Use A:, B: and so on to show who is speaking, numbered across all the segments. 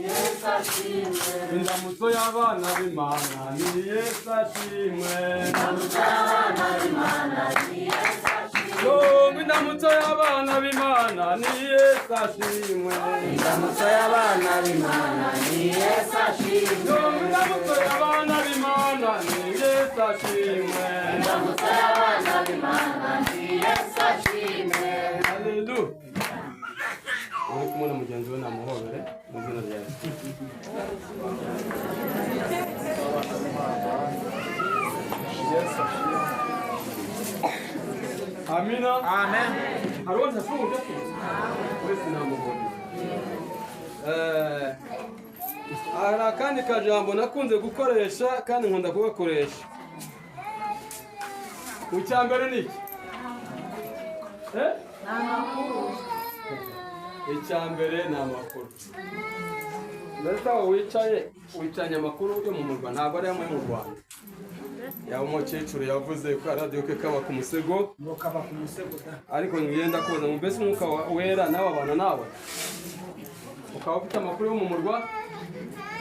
A: Yesu ashimwe.
B: Indamutso y'abana b'Imana ni Yesu ashimwe.
A: Indamutso y'abana b'Imana ni Yesu ashimwe.
B: Yo, indamutso y'abana b'Imana ni Yesu ashimwe.
A: Indamutso y'abana b'Imana ni Yesu ashimwe.
B: Yo, indamutso y'abana b'Imana ni Yesu ashimwe.
A: Indamutso y'abana b'Imana ni Yesu ashimwe.
B: Haleluya. Uri kumwe na mugenzi we namuhobere mu izina rya Yesu. Amina.
C: Amen.
B: Hari uwo ntasuhuje se? Wese namuhobera. Hari akandi kajambo nakunze gukoresha kandi nkunda kugakoresha. Icya mbere ni iki? Icya mbere ni amakuru. Mbese aho wicaye wicanye amakuru yo mu murwa, ntabwo ari amwe mu Rwanda. Yaba umukecuru yavuze ko radiyo ke kaba ku musego,
C: Ngo kaba ku musego da.
B: ariko ngenda koza ngo mbese umwuka wera nawe abana nawe, ukaba ufite amakuru yo mu murwa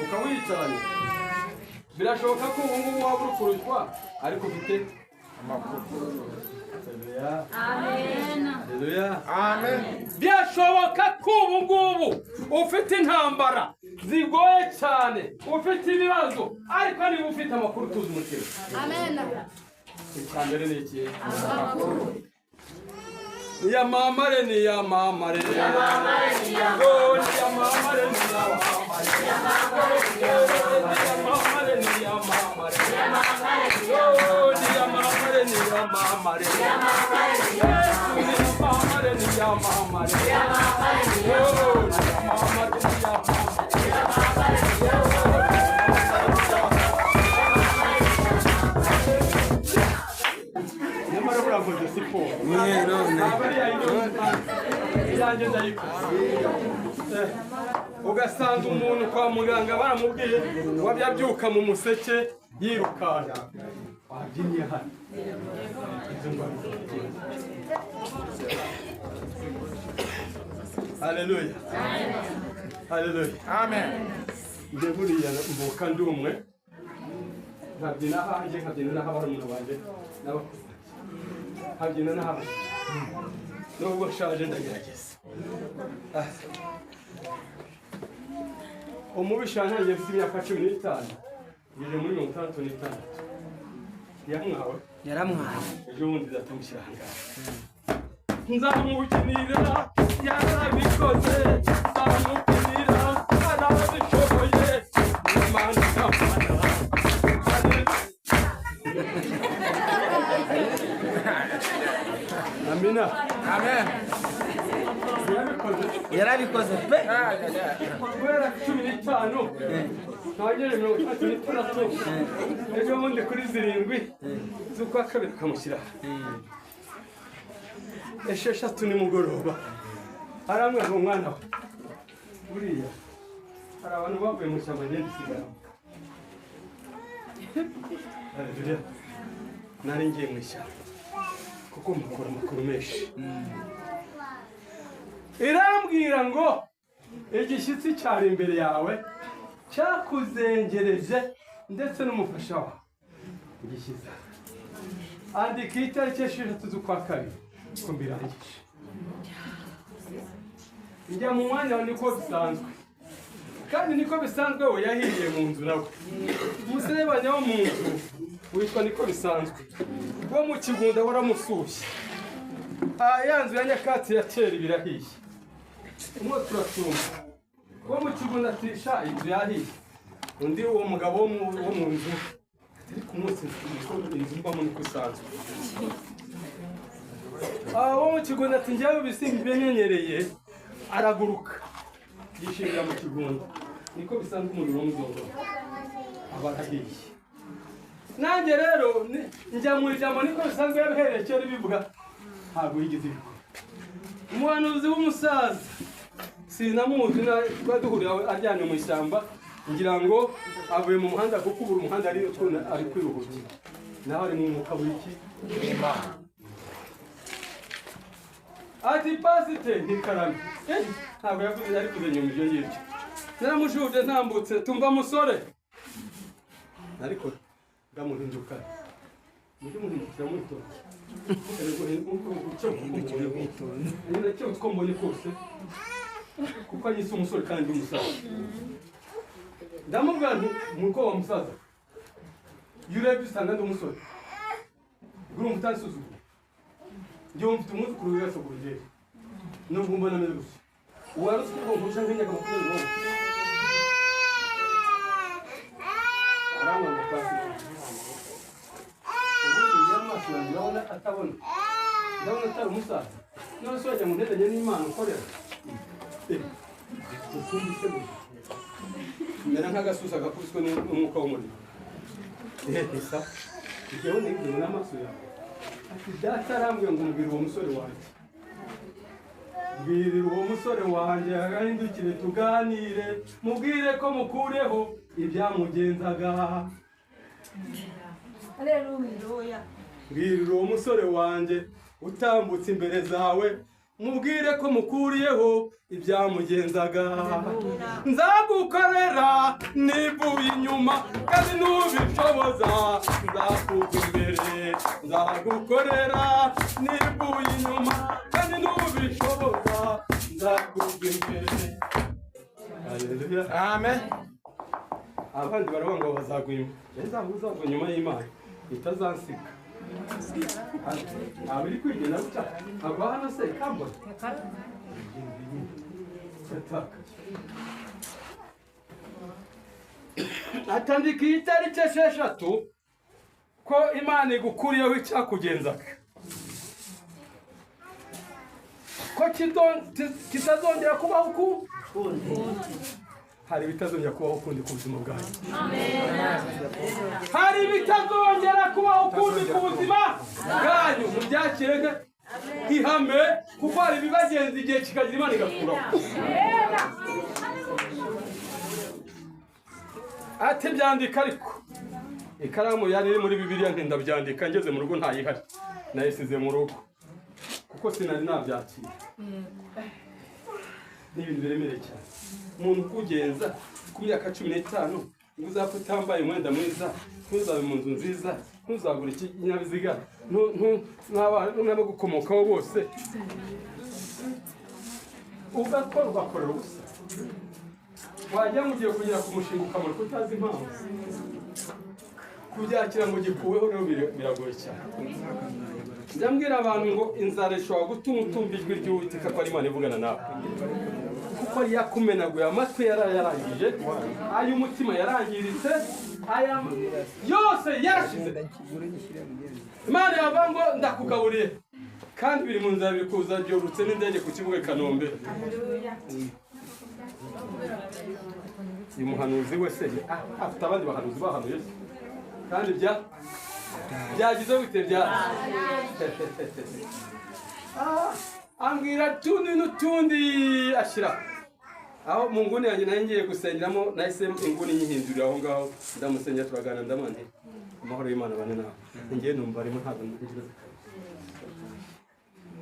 B: ukaba wicaranye. Birashoboka ko ubu ngubu waba uri kurushywa ariko ufite
C: Amakuru.
B: Haleluya.
A: Amen.
B: Haleluya.
C: Amen.
B: Birashoboka ko ubu ngubu ufite intambara zigoye cyane, ufite ibibazo, ariko niba ufite amakuru tuzi umutima.
D: Amen.
B: Icya mbere ni iki? Niyamamare, niyamamare. Oh, niyamamare, niyamamare. Niyamamare, niyamamare. Oh, niyamamare, niyamamare. Yesu, niyamamare, niyamamare. Oh, niyamamare, niyamamare. Nyamara buriya nkoze siporo. Ntabwo ari iyanjye ndayikoze. Ugasanga umuntu kwa muganga baramubwiye ngo ajye abyuka mu museke yirukanka. Wabyinnye hano. Izo ndwara zirabyina. Haleluya. Haleluya.
C: Amen.
B: Njye buriya mvuka ndi umwe, nkabyina ahanjye, nkabyina n'ahabarumuna banjye n'abakuze banjye, nkabyina n'ahabashiki. Nubwo nshaje ndagerageza. Umubisha ntangiye mfite imyaka 15, ngeze muri 66. Yamwawe?
E: Yaramwaye.
B: Ejo bundi nzatamushyira aha ngaha. Nzamukinira yarabikoze, nzamukinira arabishoboye, Imana iramfasha. Amina.
C: Amen.
B: Yarabikoze.
E: Yarabikoze pe.
B: Guhera 15 ntangire 66, ejo bundi kuri 7 z'ukwa kabiri akamushyira aha. 6 nimugoroba arambwira ngo mwana we, buriya hari abantu bavuye mu ishyamba ngenda isigaramo. Haleluya. Nari ngiye mu ishyamba kuko mpakura amakuru menshi. Irambwira ngo igishyitsi cyari imbere yawe cyakuzengereje ndetse n'umufasha wawe ugishyize. Andika itariki 6 z'ukwa kabiri ko mbirangije. Njya mu mwanya niko bisanzwe, kandi niko bisanzwe we yahiriye mu nzu nawe. Umuserebanya wo mu nzu witwa niko bisanzwe, wo mu kigunda waramusushye. Ya nzu ya nyakatsi ya kera birahiye, umwe turatumva wo mu kigunda ati sha inzu yahiye, undi uwo mugabo wo mu nzu ati ariko umunsi inzu mbamo niko isanzwe. Wo mu kigunda ati njyewe ibisimba bimenyereye, araguruka yishimira mu kigunda niko bisanzwe umuriro w'umuzungu aba arahiye. Nanjye rero njya mu ijambo niko bisanzwe yabihereye kera bivuga, ntabwo yigeze ibikora. Umuhanuzi w'umusaza sinamuzi, twari duhurira aryamye mu ishyamba, ngira ngo avuye mu muhanda kuko ubura umuhanda ari kwiruhukira, naho ari mu mwuka w'iki Ati pasite ntikarame. Ntabwo yavuze, yari kuze nyuma ibyo ngibyo. Naramushuje ntambutse tumva musore, ariko ndamuhinduka, mujye muhindukira mwitonze, icyo uko mbonye kose, kuko anyise umusore kandi umusaza. Ndamubwira nti muko wa musaza, iyo urebye usanga ndi umusore, urumva utansuzugura. Njyewe mfite umwuzukuru w'igasogoro njyewe, nubwo mbona ameze gutya, wari uzi ko nkurusha nk'imyaka 21. Arangwa pasi ubundi njyewe amaso yanjye urabona atabona, ndabona atari umusaza. None se wajya mu nteranye n'Imana ukorera ukumva se gutya, mera nk'agasusa gakubiswe n'umwuka w'umuriro. Esa njyewe nibwira n'amaso yawe. Ati data arambwiye ngo mbwira uwo musore wanjye, mbwirira uwo musore wanjye agahindukire tuganire, mubwire ko mukureho ibyamugenzaga. Mbwirira uwo musore wanjye utambutse imbere zawe, mubwire ko mukuriyeho ibyamugenzaga. Nzagukorera nivuye inyuma, kandi nubishoboza nzakugwa imbere. Nzagukorera nivuye inyuma, kandi nubishoboza nzakugwa imbere. Haleluya,
C: Amen.
B: Abandi baravuga ngo bazagwa inyuma, uzagwa inyuma y'Imana itazansiga. Ntabwo iri kwigenda gutya, agwa hano se ikambona atandika iyi tariki 6 ko Imana igukuriyeho icyakugenzaga, ko kitazongera kubaho ukundi. Hari ibitazongera kubaho ukundi ku buzima bwanyu. Hari ibitazongera kubaho ukundi ku buzima bwanyu. Mubyakire nk'ihame, kuko hari ibibagenza igihe kikagira Imana igakuraho. Ati byandika, ariko ikaramu yari iri muri Bibiliya ntindabyandika, ngeze mu rugo ntayihari, nayisize mu rugo kuko sinari nabyakira. Ni ibintu biremereye cyane. Umuntu ukugenza ku myaka 15 ngo uzapfe utambaye umwenda mwiza, ntuzabe mu nzu nziza, ntuzagure ikinyabiziga, n'abagukomokaho bose, ugakora ugakorera ubusa. Wajya mugiye kugera ku mushinga ukamara utazi impamvu. Kubyakira ngo gikuweho rero biragoye cyane. Ndambwira abantu ngo inzara ishobora gutuma utumva ijwi ry'Uwiteka ko ari Imana ivugana nawe, kuko yakumenaguye amatwi yarayarangije, ay'umutima yarangiritse, aya yose yarashize. Imana yavuga ngo ndakugaburiye, kandi biri mu nzara, biri kuza byorutse n'indege ku kibuga i Kanombe. Uyu muhanuzi wese afite abandi bahanuzi bahanuye, kandi byagize bite bya ambwira tundi n'utundi ashyira aho mu nguni yanjye nari ngiye gusengeramo, nahise inguni nyihindurira aho ngaho, ndamusengera turaganira, ndamubwira nti amahoro y'Imana bane nawe. Ngiye numva arimo ntabwo ngize.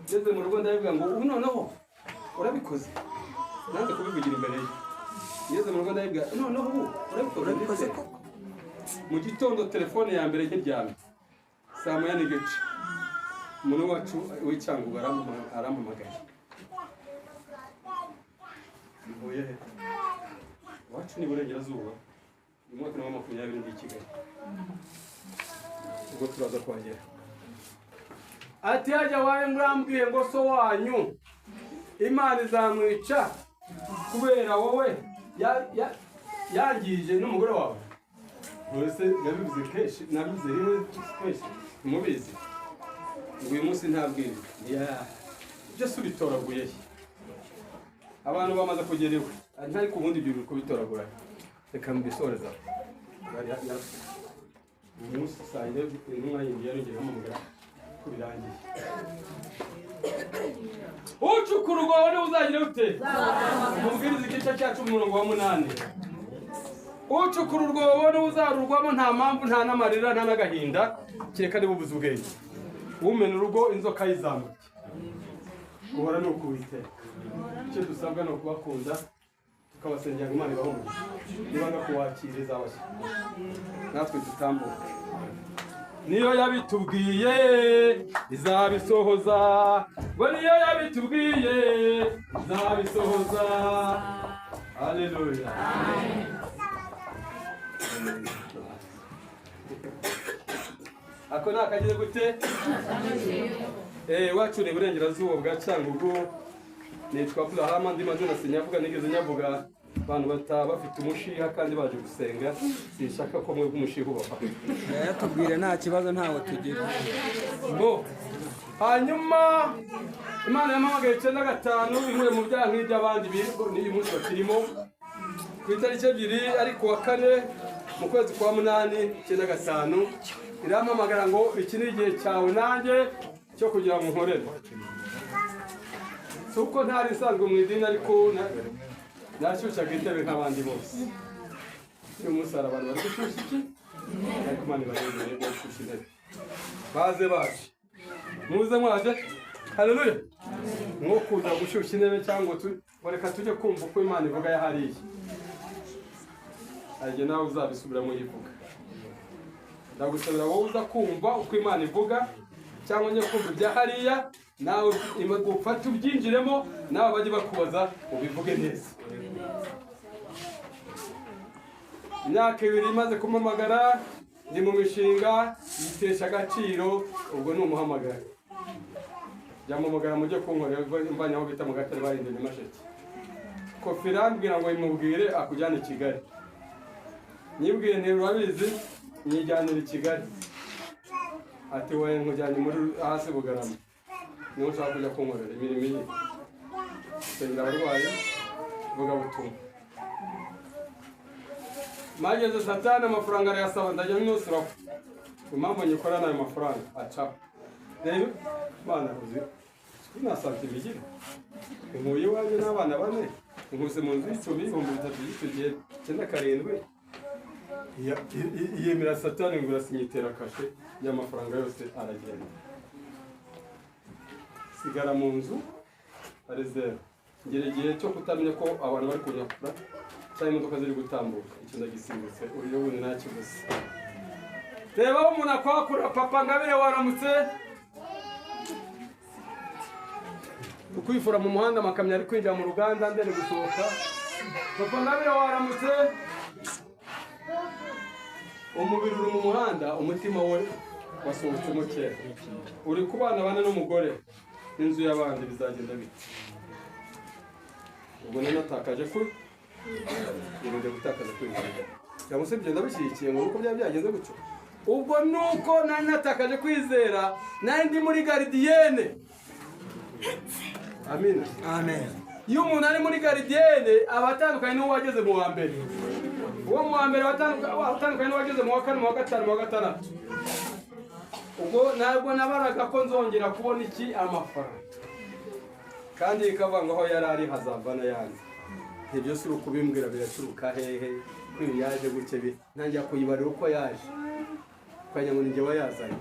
B: Ngeze mu rugo ndabivuga ngo ubu noneho urabikoze, nanze kubivugira imbere ye. Ngeze mu rugo ndabivuga noneho ubu urabikoze koko. Mu gitondo telefone ya mbere nkiryamye saa 1:30, umuntu wacu w'Icyangugu arampamagaye. Mvuye he? Iwacu ni Burengerazuba, mu mwaka wa 20 ndi i Kigali, ubwo turaza kuhagera. Ati hajya wawe murambwiye ngo so wanyu Imana izamwica kubera wowe yangije n'umugore wawe. Mbese nabivuze kenshi, nabivuze rimwe kenshi, ntimubizi ngo uyu munsi ntabwira byose ubitoraguye. Abantu bamaze kugera iwe ntari ku bundi ibyo uri kubitoragura. Reka mbisoreza. Uyu munsi saa yine intumwa yindi yarongeye iramubwira ko birangiye. Ucukura urwobo niwe uzagira ute? Mubwiriza igice cyacu umurongo wa 8. Ucukura urwobo niwe uzarurwamo, nta mpamvu, nta n'amarira, nta n'agahinda, kereka niba ubuze ubwenge. Umena urugo inzoka yizamuke. Guhora ni ukuwiteka. Icyo dusabwa ni ukubakunda, Ukabasengera ngo Imana ibahe umugisha. Niba no kuwakira izabashya, natwe dutambuke. Niyo yabitubwiye izabisohoza, ngo niyo yabitubwiye izabisohoza. Haleluya! Ako ni akagize gute? Iwacu ni iburengerazuba bwa Cyangugu. Nitwa Abdurahama, andi mazina sinyavuga, nigeze nyavuga. Abantu bataba bafite umushiha kandi baje gusenga, sinshaka ko mwebwe umushiha ubafata.
C: Yatubwire, nta kibazo, ntawe tugira.
B: Ngo hanyuma Imana yampamagaye 95, inkuye mu byaha nk'iby'abandi n'uyu munsi bakirimo, ku itariki 2, ari ku wa kane, mu kwezi kwa munani 95, irampamagara ngo iki ni igihe cyawe nanjye cyo kugira ngo nkorere. Si uko ntari nsanzwe mu idini, ariko nashyushyaga intebe nk'abandi bose. Uyu munsi hari abantu bari gushyushya iki, ariko Imana ibarengere gushyushya intebe. Baze baje, muze mwaje. Haleluya! Nko kuza gushyushya intebe cyangwa ngo reka tujye kumva uko Imana ivuga ya hariya, hari igihe nawe uzabisubiramo uyivuga. Ndagusabira wowe uza kumva uko Imana ivuga cyangwa njye kumva ibya hariya, nawe ufate ubyinjiremo, nawe bajye bakubaza ubivuge neza. Imyaka 2 imaze kumpamagara, ndi mu mishinga yitesha agaciro. Ubwo ni umuhamagara, jya mujye kunkorera mvanye aho bita mu gatare bahinduye Nyamasheke. Kofi irambwira ngo imubwire akujyane i Kigali. Nyibwiye nti urabizi, nyijyanira i Kigali. Ati wowe nkujyanye muri hasi Bugarama, niho ushaka kujya kunkorera imirimo iyi, gusengera abarwayi, ivugabutumwa. Mageze Satani amafaranga arayasaba, ndajya nusuraho. Impamvu nyikora n'ayo mafaranga acaho rero, bana uzi nta santime igira, inkuye iwanjye n'abana bane, inkuse mu nzu y'icumi, 3000 y'icyo gihe, 97. Yemera Satani ngo irasinyitera kashe y'amafaranga yose, aragenda, sigara mu nzu ari zeru. Ngera igihe cyo kutamenya ko abantu bari kunyakura cyangwa imodoka ziri gutambuka. Icyo ndagisimbutse, uyu wundi ntakibuze. Reba aho umuntu akwakura: "Papa Ngabire, waramutse?" Ukwifura mu muhanda, amakamyo ari kwinjira mu ruganda, ndere gusohoka. "Papa Ngabire, waramutse?" Umubiri uri mu muhanda, umutima we wasohotsemo kera. Uri ku bana bane n'umugore n'inzu y'abandi, bizagenda bite? Ubwo natakaje ko njya gutakaza kwizera, cyangwa se bigenda bishyigikiye ngo uko byaba byagenze gutyo. Ubwo nuko nari natakaje kwizera, nari ndi muri gardienne. Amina.
C: Amen.
B: Iyo umuntu ari muri gardienne aba atandukanye n'uwo wageze mu wa mbere. Uwo mu wa mbere atandukanye n'uwageze mu wa kane, mu wa gatanu, mu wa gatandatu. Ubwo ntabwo nabaraga ko nzongera kubona iki amafaranga, kandi ikavuga ngo aho yari ari hazava n'ayandi. Ibyo si ukubimbwira, biraturuka hehe ko ibi yaje gutya? Ntangira kuyibarira uko yaje, ukajya ngo ni njye wayazanye.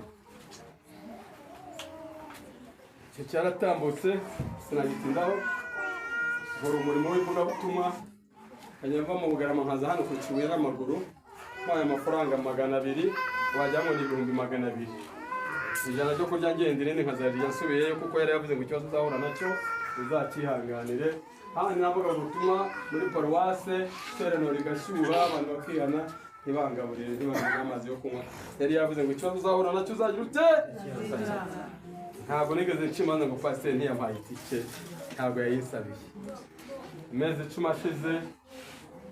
B: Icyo cyaratambutse, sinagitindaho. Nkora umurimo w'ivugabutumwa, nkajya mva mu Bugarama nkaza hano ku Kibuye n'amaguru, mpaye amafaranga 200, wagira ngo ni 200,000. 100 ryo kurya ngenda, irindi nkazarya nsubiyeyo, kuko yari yavuze ngo ikibazo uzahura nacyo uzakihanganire. Hano navuga ubutumwa muri paruwase, iteraniro rigashyuha, abantu bakihana, ntibangaburire, ntibangire amazi yo kunywa. Yari yavuze ngo ikibazo uzahura nacyo uzagira ute? Ntabwo nigeze nca imanza ngo pasiteri ntiyampaye itike, ntabwo yayinsabiye. Amezi 10 ashize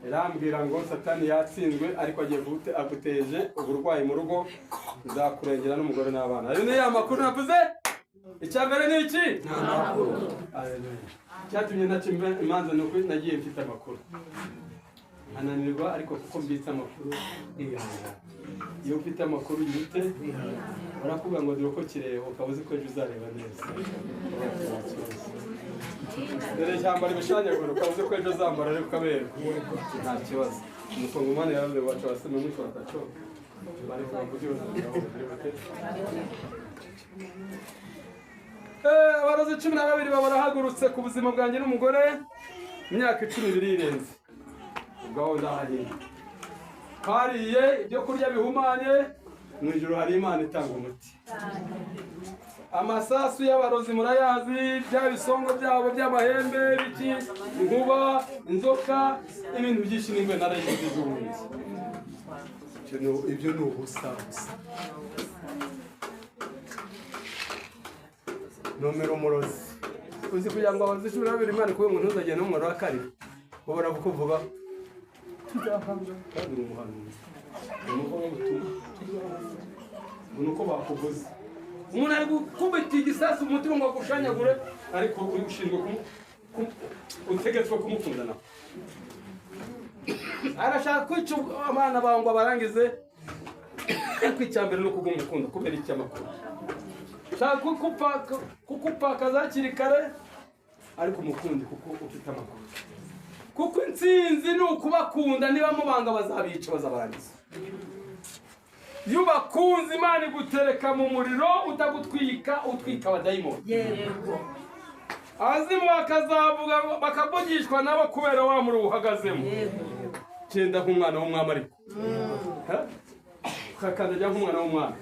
B: irambwira ngo Satani yatsinzwe, ariko agiye aguteje uburwayi mu rugo, nzakurengera n'umugore n'abana. Ayo ni ya makuru navuze. Icya mbere ni iki? Icyatumye ntaca imanza ni uko nagiye mfite amakuru nkananirwa, ariko kuko mbitse amakuru nkihangana. Iyo ufite amakuru yite barakubwira ngo dore uko kireba, ukaba uzi ko ejo uzareba neza. Dore ishyamba ribishanyagura, ukaba uzi ko ejo uzambara ariko ukaberwa, nta kibazo. Umukongomani yaravuze ngo baca abasema mwisho batacoka bari kuvuga. Abarozi 12 baba barahagurutse ku buzima bwanjye n'umugore. Imyaka 10 birirenze. Ubwaho ndahahinga twariye ibyo kurya bihumanye. Mu ijoro hari Imana itanga umuti. Amasasu y'abarozi murayazi, bya bisongo byabo by'amahembe, biki, inkuba, inzoka, ibintu byinshi, n'ingwe narayigize ubundi. Ibyo ni ubusa busa. Nomero umurozi uzi kugira ngo abarozi 12 Imana kube ngo ntuzagende n'umumaro wa kare ubora kuvuga tuzahanga kandi uri umuhanuzi ni uko bagutumye ni uko bakuvuze. Umuntu ari gukubita igisasu umutima ngo agushanyagure, ariko ushinzwe utegetswe kumukunda nawe arashaka kwica abana bawe ngo abarangize. Ariko icya mbere ni ukugumukunda kubera iki amakuru shaka kukupakaza hakiri kare, ariko umukundi kuko ufite amakuru, kuko intsinzi ni ukubakunda. Niba mubanga bazabica, bazabarangiza. Iyo ubakunze Imana igutereka mu muriro utagutwika, utwika abadayimoni. Abazimu bakazavuga bakavugishwa nabo kubera wa muriro uhagazemo. Genda nk'umwana w'umwami, ariko ukakandagira nk'umwana w'umwami,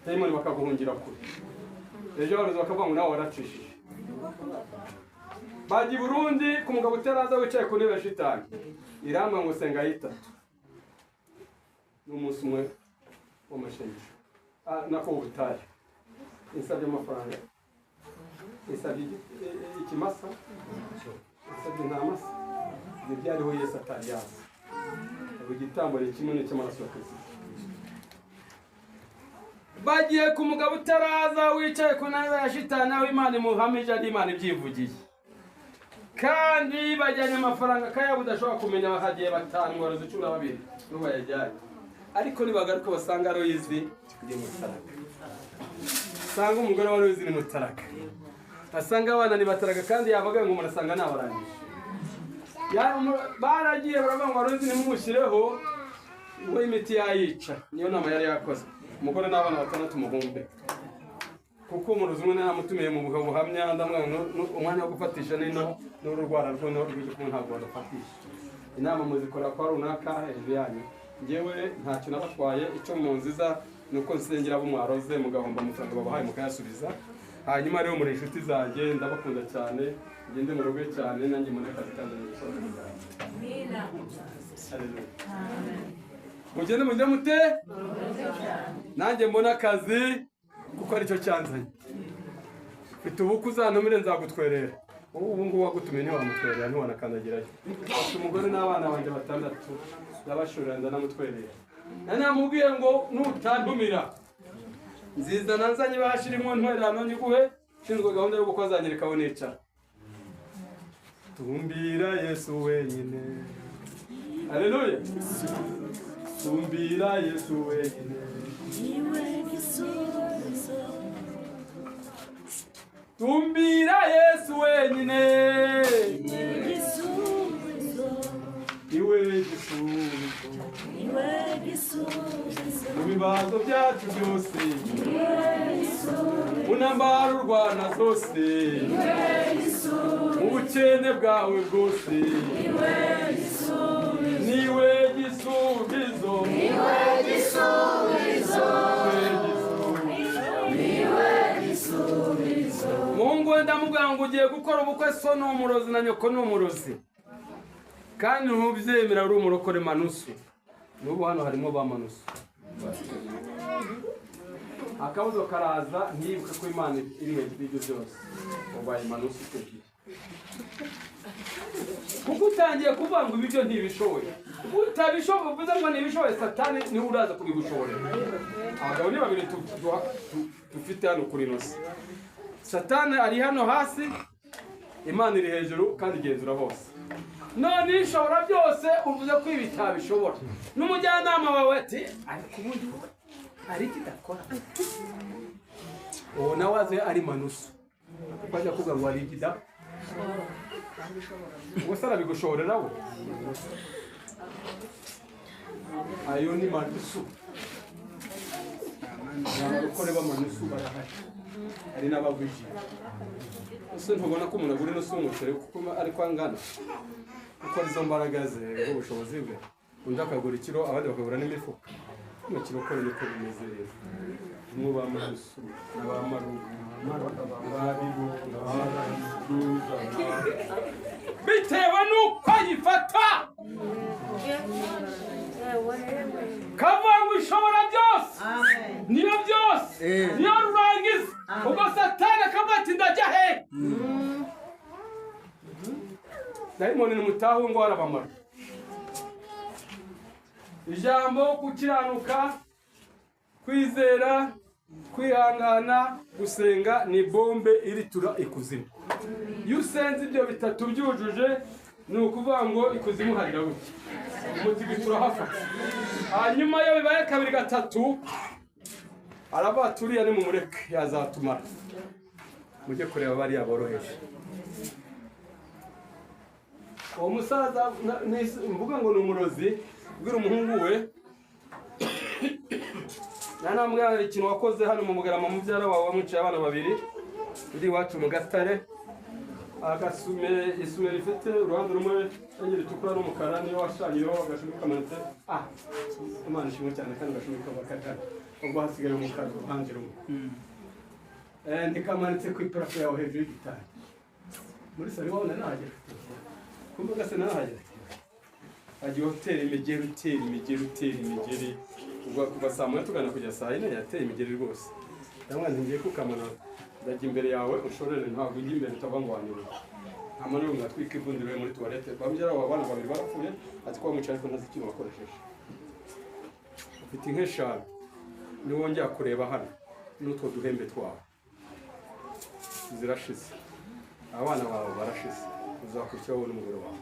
B: dayimoni bakaguhungira kure. Ejo baruza bakavuga ngo nawe waracishije. Bajya i Burundi ku mugabo utaraza wicaye ku ntebe ya shitani, irambwa ngo senga yitatu n'umunsi umwe w'amashengesho nako ubutayu. Insabye amafaranga, insabye ikimasa, insabye intamasa, ibyo byariho Yesu atari yazi. Ubu igitambo ni kimwe n'icy'amaraso ya Kristo. Bagiye ku mugabo utaraza wicaye ku ntebe ya shitani, aho Imana imuhamije ari Imana ibyivugiye, kandi bajyanye amafaranga akayabo udashobora kumenya. Bahagiye batanu, barozi 12 nibo bayajyanye, ariko nibagaruka basanga Aloyizi ni mutaraka, usanga umugore wa Aloyizi ni mutaraka, asanga abana ni bataraga, kandi yabaga ngo umuntu asanga nabarangije. Baragiye baravuga ngo Aloyizi nimumushyireho we imiti yayica. Niyo nama yari yakoze, umugore n'abana batandatu muhumbe, kuko umurozi umwe naramutumiye mu buhamya, ndamwanga umwanya wo gufatisha nino n'ururwara rwo rw'igikumwe ntabwo badufatisha. Inama muzikora kwa runaka hejuru yanyu, njyewe ntacyo nabatwaye. Icyo mu nziza ni uko nsengera abo mwaroze mugahomba amafaranga babahaye mukayasubiza. Hanyuma rero muri inshuti zanjye, ndabakunda cyane, ngende mu rugo cyane, nanjye mbone akazi kandi mugende mugende mute nanjye mbone akazi kuko aricyo cyanzanye. Mfite ubukwe uzantumire nzagutwerera. Ubu ngubu wagutumiye ntiwamutwerera, ntiwanakandagirayo. Mfite umugore n'abana banjye batandatu, ndabashorera ndanamutwerera. Namubwiye ngo nutantumira nzizana nzanye ibahasha irimo ntwererano nyiguhe. Nshinzwe gahunda y'ubukwe azanyereka aho nicara. Tumbira Yesu wenyine. Haleluya. Tumbira Yesu wenyine. Tumbira Yesu wenyine. Iwe gisubizo. Mu bibazo byacu byose, mu ntambara urwana zose, mu bukene bwawe bwose, niwe gisubizo. Niwe gisubizo. Mungu wenda ndamubwira ngo ugiye gukora ubukwe, so ni umurozi na nyoko ni umurozi, kandi ntubyemera uri umurokore manusu. N'ubu hano harimo ba manusu. Akabuzo karaza ntiyibuke ko Imana iri hejuru y'ibyo byose. Ubaye manusu icyo gihe, kuko utangiye kuvuga ngo ibyo ntibishoboye. Utabishoboye uvuze ngo ntibishoboye, Satani niwe uraza kubigushorera. Abagabo ni babiri dufite hano kuri ino si. Satani ari hano hasi, Imana iri hejuru kandi igenzura hose. None ishobora byose uvuze ko ibi itabishobora. N'umujyanama wawe ati ariko ubundi hari icyo idakora. Uwo nawe aze ari manusu, kuko ajya kuvuga ngo hari icyo idakora. Ubwo se arabigushorera we? Ayo ni manusu. Abarokore b'amanusu barahari, hari n'abagwije. Ese ntubona ko umuntu agura ino si umuceri kuko ariko angana, kuko Kuko arizo mbaraga ze, ubushobozi bwe. Undi akagura ikiro, abandi bakagura n'imifuka. Mu kirokore niko bimeze rero. Umwe ba Marusu na ba Marugu ba Birunga ba Ruza, bitewe n'uko ayifata, kavuga ngo ishobora byose, niyo byose, niyo rurangiza. Ubwo Satani akavuga ati: "Ndajya he?" Dayimoni ni mutahu ngo arabamara. Ijambo gukiranuka, kwizera, kwihangana, gusenga ni bombe iritura ikuzimu. Iyo usenze ibyo bitatu byujuje, ni ukuvuga ngo ikuzimu harira buke, umutigito urahafata. Hanyuma iyo bibaye kabiri, gatatu, aravuga ati: "Uriya nimumureke, yazatumara, mujye kureba bariya boroheje." Uwo musaza mvuga ngo ni umurozi, ubwira umuhungu we nta hari ikintu wakoze hano mu Bugarama, mubyara wawe wamwicaye abana babiri uri iwacu mu Gatare, agasume, isume rifite uruhande rumwe irangi ritukura n'umukara, niyo washanyiyeho agashumi kamanitse. Ah, Imana ishimwe cyane! Kandi agashumi kaba kajana, ubwo hasigaye umukara uruhande rumwe. Ntikamanitse ku iparafu yawe hejuru y'igitari muri salo iwawe. Nahagera kumbuga se, nahagera agiye utera imigeri, utera imigeri, utera imigeri. Ubwo kuva saa 1 tugana kujya saa 4 yateye imigeri rwose. Ndamwana ngiye kukamanura, ndajya imbere yawe ushorere, ntabwo ujya imbere utava ngo wanyurure amanura ngatwika ivundiro muri toilette. Bamubyara abo bana babiri barapfuye. Ati ko wamwicaye ariko ntazi ikintu wakoresheje, ufite inka eshanu, niwongera kureba hano n'utwo duhembe twawe zirashize, abana bawe barashize, uzakurikiraho wowe n'umugore wawe.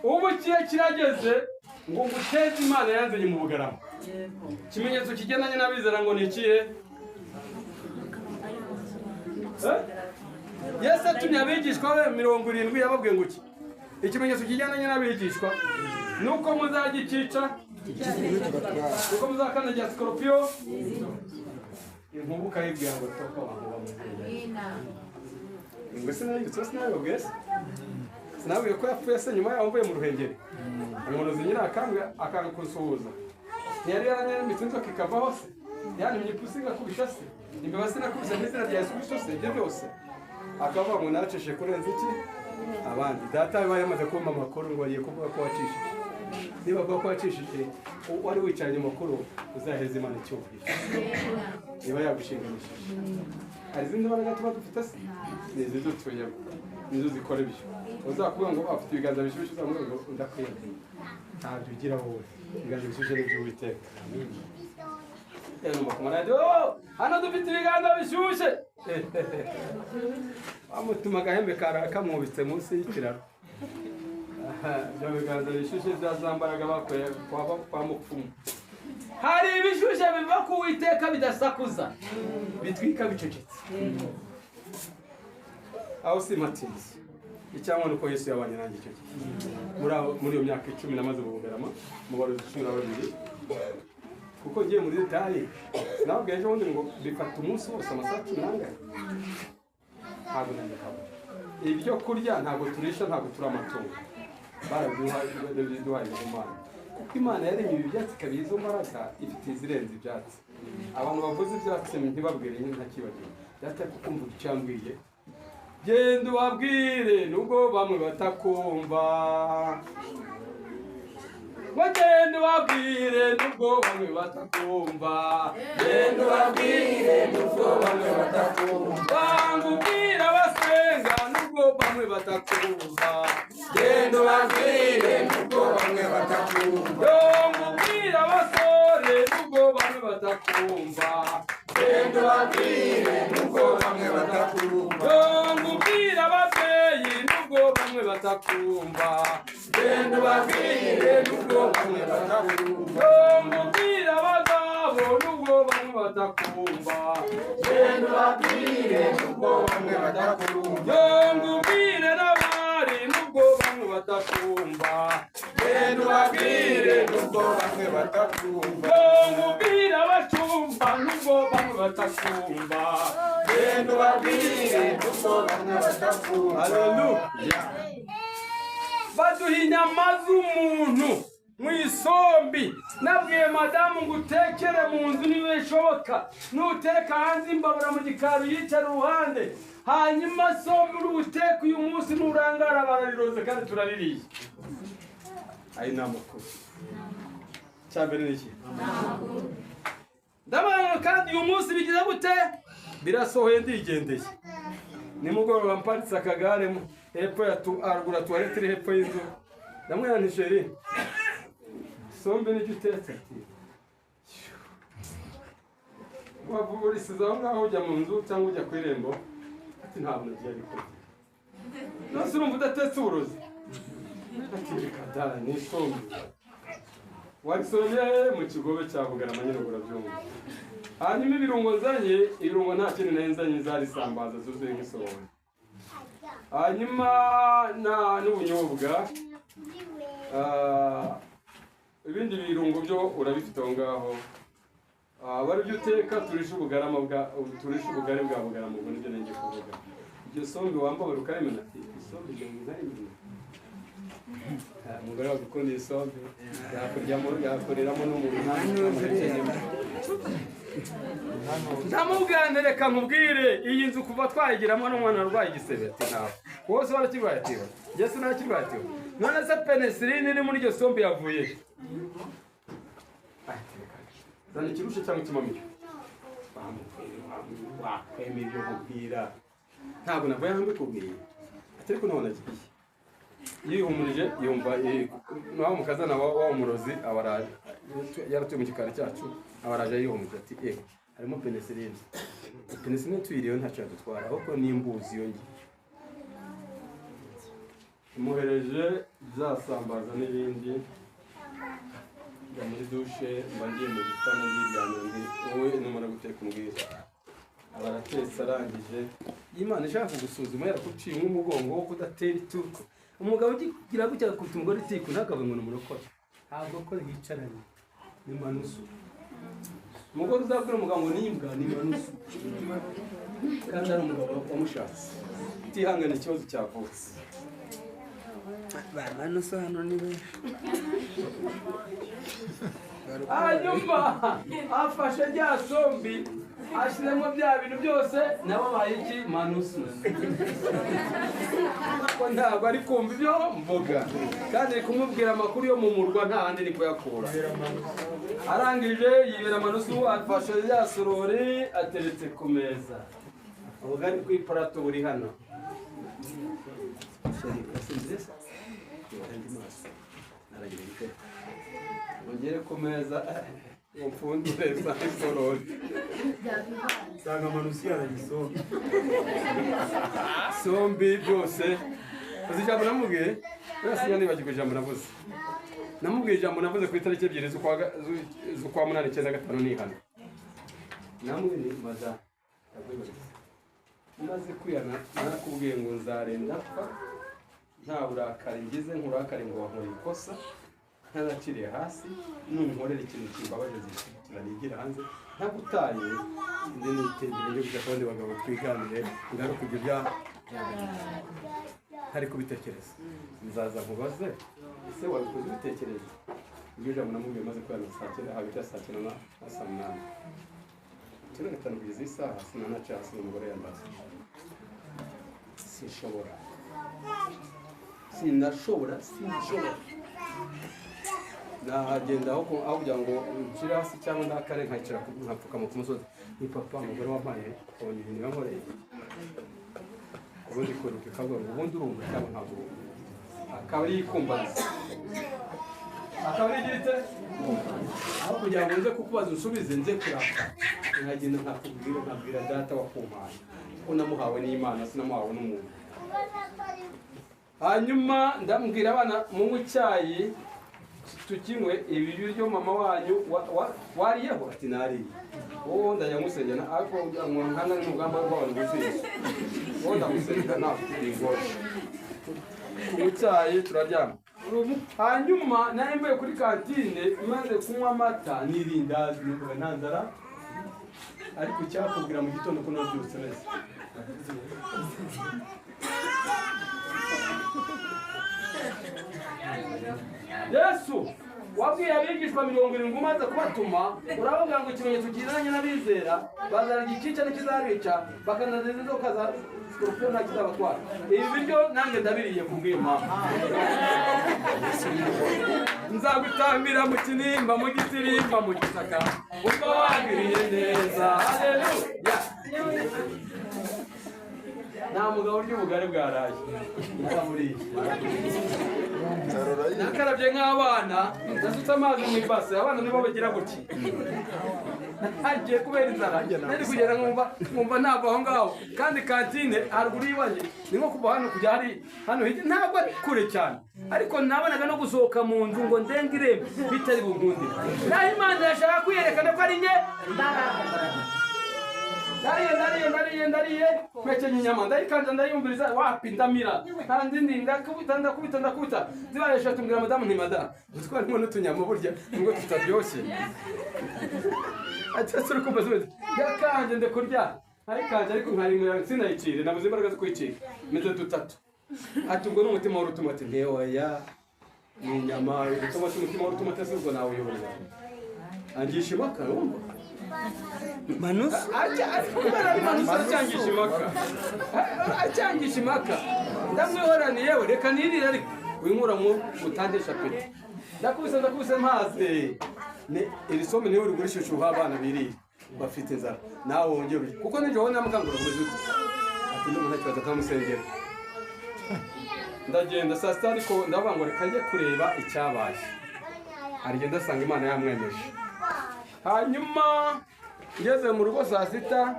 B: Ubu ikihe kirageze ngo nguteze Imana yanzanye mu Bugarama. Ikimenyetso kigendanye n'abizera ngo ni ikihe? Eh? Yesu atumye abigishwa be 70, yababwiye ngo iki: "Ikimenyetso kigendanye n'abigishwa ni uko muzajya ikica, uko muzakandagira sikoropiyo, inkuba ukayibwira ngo toka." Abantu bamubwira ngo sinabibutse, sinabibabwiye se? Sinababwiye ko yapfuye se? Nyuma yaho mvuye mu Ruhengeri, umurozi nyine akanga, akanga kunsuhuza. Ntiyari yaranyambitse inzoka ikavaho se? Yantumye ipusi igakubisha se? Imbeba sinakubise mu izina rya Yesu Kristo se? Ibyo byose akavuga ngo naracishije kurenza iki abandi. Data yaba yamaze kumpa amakuru ngo agiye kuvuga ko wacishije. Niba avuga ko wacishije, wari wicaranye amakuru, uzaheza Imana icyubahiro niba yagushinganishije. Hari izindi mbaraga tuba dufite se? Ni izidutuyemo, nizo zikora ibyo. Uzakubwira ngo afite ibiganza bishyushye, uzamubwira ngo ndakwiyamye, ntabyo ugira wowe. Ibiganza bishyushye ni iby'Uwiteka. Numva ku maradiyo: "Hano dufite ibiganza bishyushye." Bamutuma agahembe kara kamwubitse munsi y'ikiraro. Ibyo biganza bishyushye bya za mbaraga bakuye kwa mupfumu. Hari ibishyushye biva ku Witeka bidasakuza, bitwika bicecetse. Aho simatinze. Icyangwa ni uko Yesu yabanye nanjye icyo gihe muri iyo myaka 10 namaze mu Bugarama, mu barozi 12. Kuko ngiye muri détails, sinababwiye ejo bundi ngo bifata umunsi wose, amasaha cumi n'angahe, ntabwo nabikabona. Ibyo kurya ntabwo turisha, ntabwo turi amatungo. Barabiduhaye ibihumane, kuko Imana yaremye ibi byatsi ikabiha izo mbaraga, ifite izirenze ibyatsi. Abantu bavuze ibyatsi ntibabwire nyine, ntakibagiwe data, kuko mvuga icyo yambwiye: "Genda ubabwire nubwo bamwe batakumva." Ngo genda ubabwire nubwo bamwe batakumva, genda ubabwire nubwo bamwe batakumva. Ngo ubwire abasenga nubwo bamwe batakumva.
A: Genda ubabwire nubwo bamwe batakumva.
B: Ngo ubwire abasore nubwo bamwe batakumva.
A: Genda ubabwire nubwo bamwe batakumva.
B: Ngo ubwire ababyeyi nubwo bamwe batakumva.
A: Genda ubabwire nubwo bamwe batakumva.
B: Ngo ubwire abagabo nubwo bamwe batakumva.
A: Genda ubabwire nubwo bamwe batakumva.
B: Ngo ubwire n'abari nubwo bamwe batakumva.
A: Genda ubabwire nubwo bamwe batakumva.
B: Ngo ubwire abacumba nubwo bamwe batakumva.
A: Genda ubabwire nubwo bamwe batakumva.
B: Haleluya! Baduha inyama z'umuntu mu isombi. Nabwiye madamu ngo utekere mu nzu niba bishoboka, nuteka hanze imbabura mu gikari uyicara uruhande, hanyuma sombi uri buteke uyu munsi nurangara barariroze kandi turaririye. Ayo ni amakuru. Cyambere ni iki? Ndabona kandi uyu munsi bigize gute? Birasohoye, ndigendeye. Nimugoroba mparitse akagare hepfo ya tu arugura toilette iri hepfo y'inzu, ndamwira nti: "Chérie, sombe nicyo utetse?" Ati: "Wavurisize aho ngaho ujya mu nzu cyangwa ujya ku irembo?" Ati: "Ntabwo nagiye." Ariko none urumva udatetse uburozi? Ati: "Reka da, ni isombe." Wabisoromye mu kigobe cya Bugarama nyine, urabyumva. Hanyuma ibirungo nzanye, ibirungo nta kindi nari nzanye, zari isambaza zuzuye nk'isorori, hanyuma na n'ubunyobwa. Ibindi birungo byo urabifite aho ngaho. Bari byo uteka, turisha ubugari bwa Bugarama. Ubwo nibyo ngiye kuvuga. Iryo sombe wambaye ukarimena? Ati: "Isombe ibyo nkarimena." Umugore wagukunda isombe yakuryamo, yakuriramo n'umuntu. Ndamubwira, reka nkubwire, iyi nzu kuva twayigiramo n'umwana arwaye igisebe? Ati: "Ntabwo." Wose warakirwaye? Ati: "Njye sinakirwaye." Ati: "None se penicilline iri muri iryo sombe yavuye he?" Ati: "Reka, zana ikirushe cyangwa ikimamiyo." Wakwemera ibyo nkubwira? Ntabwo navuye aho mbikubwiye. Ati: "Ariko none nagiye." Yihumurije yumva nawe mukazana wa murozi aba araje, yaratuye mu gikari cyacu, aba araje yihumurije ati: "Eh, harimo penicilline. Penicilline tuyiriyeho ntacyo yadutwara, ahubwo ni imbuzi iyo ngiyo." Imuhereje byasambaza n'ibindi, njya muri douche, mba ngiye mu gitanda ndiryamye, ndi wowe numara guteka umbwira. Aba aratetse, arangije. Imana ishaka kugusuzuma yarakuciye nk'umugongo wo kudatera ituku. Umugabo ugira gutya agakubita umugore itiku, ntakavuge ngo ni umurokore, ntabwo ko yicaranye ni manusu. Umugore uzabwira umugabo ngo ni imbwa ni manusu, kandi ari umugabo wamushatse utihangana ikibazo cyavutse.
C: Ba manusu hano ni benshi.
B: Hanyuma afashe rya sombi, ashyizemo bya bintu byose, nabo baye iki? Manusu. Ko ntabwo ari kumva ibyo mvuga, kandi ari kumubwira amakuru yo mu murwa, nta handi ni kuyakura. Arangije yibera manusu, afashe rya sorori ateretse ku meza, ubugari ku iparato buri hano. Chérie, urasinziriye se? Andi maso naragira ibitego ugere ku meza ngo mfundure za isorori.
D: Nsanga amanusi yazanye isombe.
B: Sombi byose. Uzi ijambo namubwiye? Wese nibagirwa ijambo navuze. Namubwiye ijambo navuze ku itariki 2 z'ukwa munani 95 nihana. Namwe ni maza ndakwibariza. Maze kwihana narakubwiye ngo nzarenda pfa nta burakari ngize, nkurakare ngo wankoreye ikosa, ntanaciriye hasi. Nunkorera ikintu kimbabaje zishyikira nigira hanze ntagutaye, ndi nitegere njye gushaka abandi bagabo twiganire, ngaruke ibyo bya ntari kubitekereza, nzaza nkubaze: ese wabikoze ubitekereza? Iryo jambo namubwiye maze kwihana saa 9, hagati ya saa 9 na saa 8. 95 kugeza iyi saha sinanaca hasi ngo umugore yambaze. Sinshobora, sinashobora, sinshobora. Nahagenda aho kugira ngo nshire hasi cyangwa ndakare, nkayicara nkapfukama ku musozi ni papa, umugore wampaye abonye ibintu yankoreye. Ubundi kwiruka ikavuga ngo ubundi urumva cyangwa ntabwo urumva, akaba ari yikumbaza, akaba ari igira ite? Aho kugira ngo nze kukubaza unsubize, nze kuraka, nkagenda nkakubwira, nkabwira data wakumpaye ko namuhawe n'Imana, sinamuhawe n'umuntu. Hanyuma ndambwira abana: "Munywe icyayi, tukinywe. Ibi biryo mama wanyu wariyeho?" Ati: "Nariye." Wowe ndajya ngusengera, ariko ngo nkana n'urugamba rw'abantu buzuye. Wowe ndagusengera ntabwo ingorane. Kunywa icyayi, turaryama. Hanyuma nari mvuye kuri kantine, maze kunywa amata n'irindazi, numvaga nta nzara, ariko icyakubwira mu gitondo ko nabyutse neza. Yesu wabwiye abigishwa 70 umaze kubatuma, uravuga ngo ikimenyetso kizanye n'abizera bazarya ikica n'ikizabica, bakanazeza inzoka za sikorupiyo nta kizabatwara. Ibi biryo nanjye ndabiriye kubw'iyo mpamvu. Nzagutambira mu kinimba, mu gisirimba, mu gisaka, ubwo wagiriye neza. Haleluya. Nta mugabo urya ubugari bwaraye, naramuriye, nakarabye nk'abana, nasutse amazi mu ibase, abana nibo bagira gutya. Nagiye kubera inzara, nari kugera nkumva ntabwo aho ngaho, kandi kantine haruguru y'iwanjye ni nko kuva hano kujya hari hano hirya, ntabwo ari kure cyane, ariko nabonaga no gusohoka mu nzu ngo ndenge irembo bitari bunkundire. Naho Imana irashaka kwiyerekana ko ari nke. Ndariye, ndariye, ndariye, ndariye, mpekenya inyama, ndayikanja, ndayumviriza, wapi, ndamira kandi ndi ndakubita, ndakubita, ndakubita, zibaye 3. Mbwira madamu nti: "Madamu, uzi ko harimo n'utunyama burya nubwo tutaryoshye?" Ati: "Ese uri kumva zimeze?" Yakanje ndakurya, nayikanje ariko nkarinywera, sinayicire, nabuze imbaraga zo kuyicira, meze dutatu. Ati: "Ubwo ni umutima w'urutumati." Ati: "Ntiyoya, ni inyama." Urutumati, umutima w'urutumati, ese ubwo nawe uyobora angisha impaka, wumva?
C: Manusu.
B: Kubera ari Manusu, acyangisha impaka, acyangisha impaka. Ndamwihoraniye yewe, reka nirire, ariko winkuramo utandesha peti. Ndakubise, ndakubise mpaze. Ni iri somo niwe urigurisha uha abana birire bafite inzara, nawe wongere urye, kuko nijoro namukangura kumeze ute. Ati: "Ndumva nta kibazo." Nkamusengera, ndagenda saa sita, ariko ndavuga ngo reka njye kureba icyabaye. Arigenda asanga Imana yamwemeje. Hanyuma ngeze mu rugo saa sita,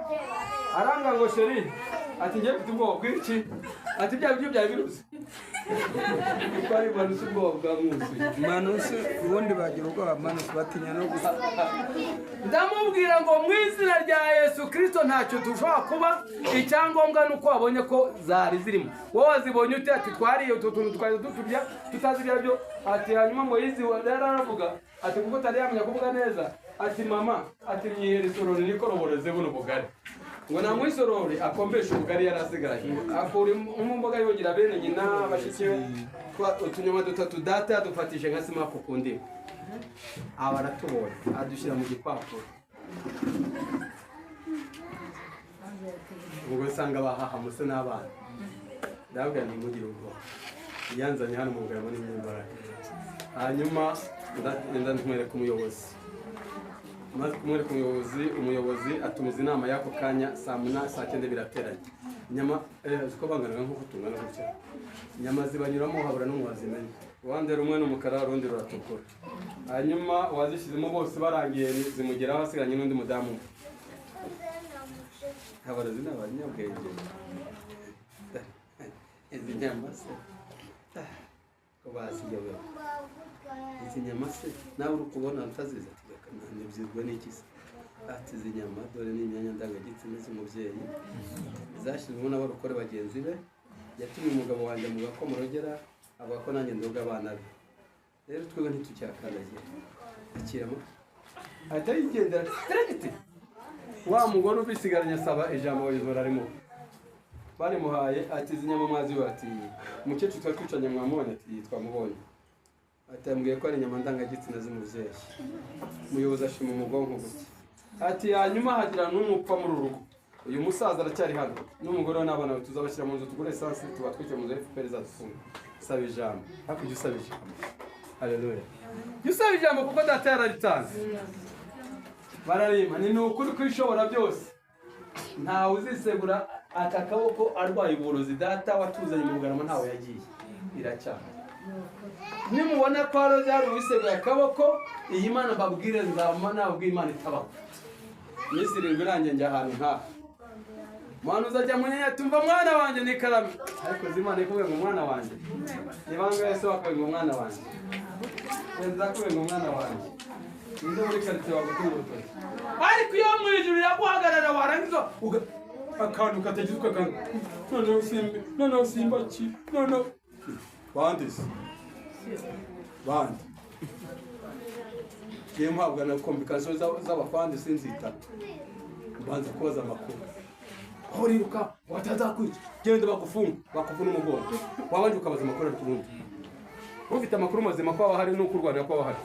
B: arambwira ngo: "Chéri," ati, "ngiye mfite ubwoba bw'iki?" Ati: "Bya biryo byari biruze." Kuko ari Manusu, ubwoba bwamwuzuye.
C: Manusu ubundi bagira ubwoba, manusu batinya no gusa.
B: Ndamubwira ngo mu izina rya Yesu Kirisito ntacyo dushobora kuba, icyangombwa ni uko wabonye ko zari zirimo. Wowe wazibonye ute? Ati: "Twariye utu tuntu twari duturya tutazi ibyo aribyo." Ati hanyuma ngo yizi rero aravuga ati, kuko utari yamenya kuvuga neza, ati: "Mama," ati, "myihere isorori nikoroboreze buno bugari." Ngo namuha isorori, akombesha ubugari yari asigaranye, akura mu mboga, yongera bene nyina, bashiki be, utunyama dutatu data yadufatije nka simapu ku ndimu, aba aratubonye, adushyira mu gipapuro. Ubwo usanga bahahamutse n'abana. Ndababwira ntimugire ubwoba, yanzanye hano mu Bugarama n'imyambaraga. Hanyuma ndagenda ntwereka umuyobozi. Maze kumwereka umuyobozi, umuyobozi atumiza inama y'ako kanya saa 8, saa 9 birateranye. Inyama uko banganaga nk'uko tungana gutya, inyama zibanyuramo, habura n'umwe wazimenya. Uruhande rumwe ni umukara, urundi ruratukura. Hanyuma uwazishyizemo bose barangiye zimugeraho, hasigaranye n'undi mudamu umwe. Abarozi ni abanyabwenge. Izi nyama se ko basigaye, izi nyama se nawe uri kubona utazizi? Ati: "Reka, ntibyirwa n'iki se?" Ati: "Izi nyama dore ni imyanya ndangagitsina z'umubyeyi zashyizwemo n'abarokore bagenzi be. Yatumye umugabo wanjye amuga ko murogera, avuga ko nanjye ndoga abana be. Rero twebwe ntitucyakandagira, akiramo." Ahita yigendera direct. Wa mugore ubisigaranye asaba ijambo, abayobozi bararimo barimuhaye. Ati: "Izi nyama mwazi?" Ati: "Umukecuru twari twicaranye mwamubonye?" Ati: "Twamubonye." Ati: "Yambwiye ko ari inyama ndangagitsina z'umubyeyi." Umuyobozi ashima umugongo gutya, ati: "Hanyuma hagira n'umupfa muri uru rugo, uyu musaza aracyari hano n'umugore we n'abana be, tuzabashyira mu nzu, tugure esansi tubatwike mu nzu, FPR izadufunga." Saba ijambo hakurya, usaba ijambo. Haleluya! Jya usaba ijambo kuko data yararitanze. Bararima ni ukuri kwishobora byose, ntawe uzisegura aka kaboko arwaye uburozi. Data watuzanye mu Bugarama ntawe yagiye, iracyahari. Nimubona ko hari uwiseguye akaboko, iyi Mana mbabwire, nzaba nababwiye Imana itabaho. Iminsi 7 irangiye, njya ahantu nk'aha, umuhanuzi ajya mu nyenyeri, tumva: "Mwana wanjye," n'ikarame. Ariko uzi Imana ikubwiye ngo "mwana wanjye"? Ni bangahe se wakubwiye ngo "mwana wanjye"? Wenda akubwiye ngo "mwana wanjye", ninde muri karitsiye wagutunga urutoki? Ariko iyo mu ijuru yaguhagarara, warangiza akantu katagize uko akantu, noneho simba, noneho simba ki, noneho bande se bande? Ngiye mpabwa na complication z'abafandi, sinzita mbanza kubaza amakuru. Aho uriruka watazakwica, genda bagufunga, bakuvuna umugongo, wabanje ukabaza amakuru. Ariko ubundi Ufite amakuru mazima ko aba ahari n'uko u Rwanda ko aba ahari.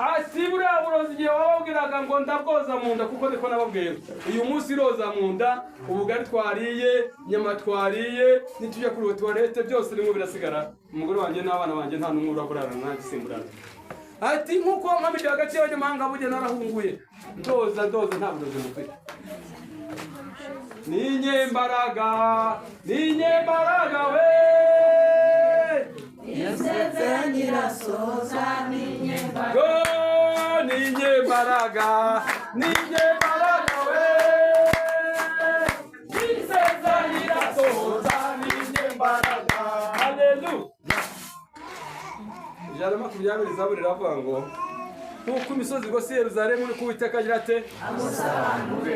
B: Ati buriya burozi igihe wababwiraga ngo ndabwoza mu nda, kuko niko nababwiye uyu munsi roza mu nda, ubugari twariye, inyama twariye, nitujya kuri tuwarete byose rimwe birasigara. Umugore wanjye n'abana banjye nta n'umwe uraburana nanjye simburana. Ati nkuko nkamije hagati y'abanyamahanga burya narahunguye, ndoza ndoza nta burozi mufite. Ninyembaraga, ninyembaraga we Go, ninyembaraga, ninyembaraga we Isezerano ninyembaraga. Haleluya. 120 Zaburi iravuga ngo nkuko imisozi igose Yerusalemu niko Uwiteka agira ate?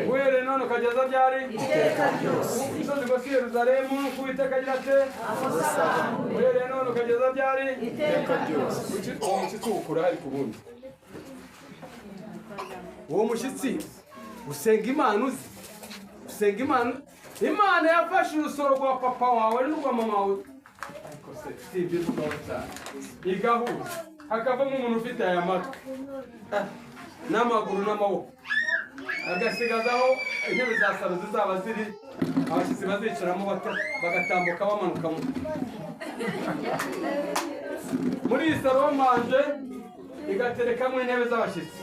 B: Uhereye none ukageza ryari?
A: Iteka ryose.
B: Nkuko imisozi igose Yerusalemu niko Uwiteka agira ate? Uhereye none ukageza ryari?
A: Iteka ryose.
B: Uwo mushyitsi uwukura hari ku wundi. Uwo mushyitsi usenga Imana uzi, usenga Imana. Imana yafashe urusoro rwa papa wawe n'urwa mama wawe, ariko se si ibyo tugaho cyane, igahuza hakavamo umuntu ufite aya matwi n'amaguru n'amaboko, agasigazaho intebe za salo zizaba ziri, abashyitsi bazicaramo bato bagatambuka bamanukamo. Muri iyi salo manje igaterekamo intebe z'abashyitsi,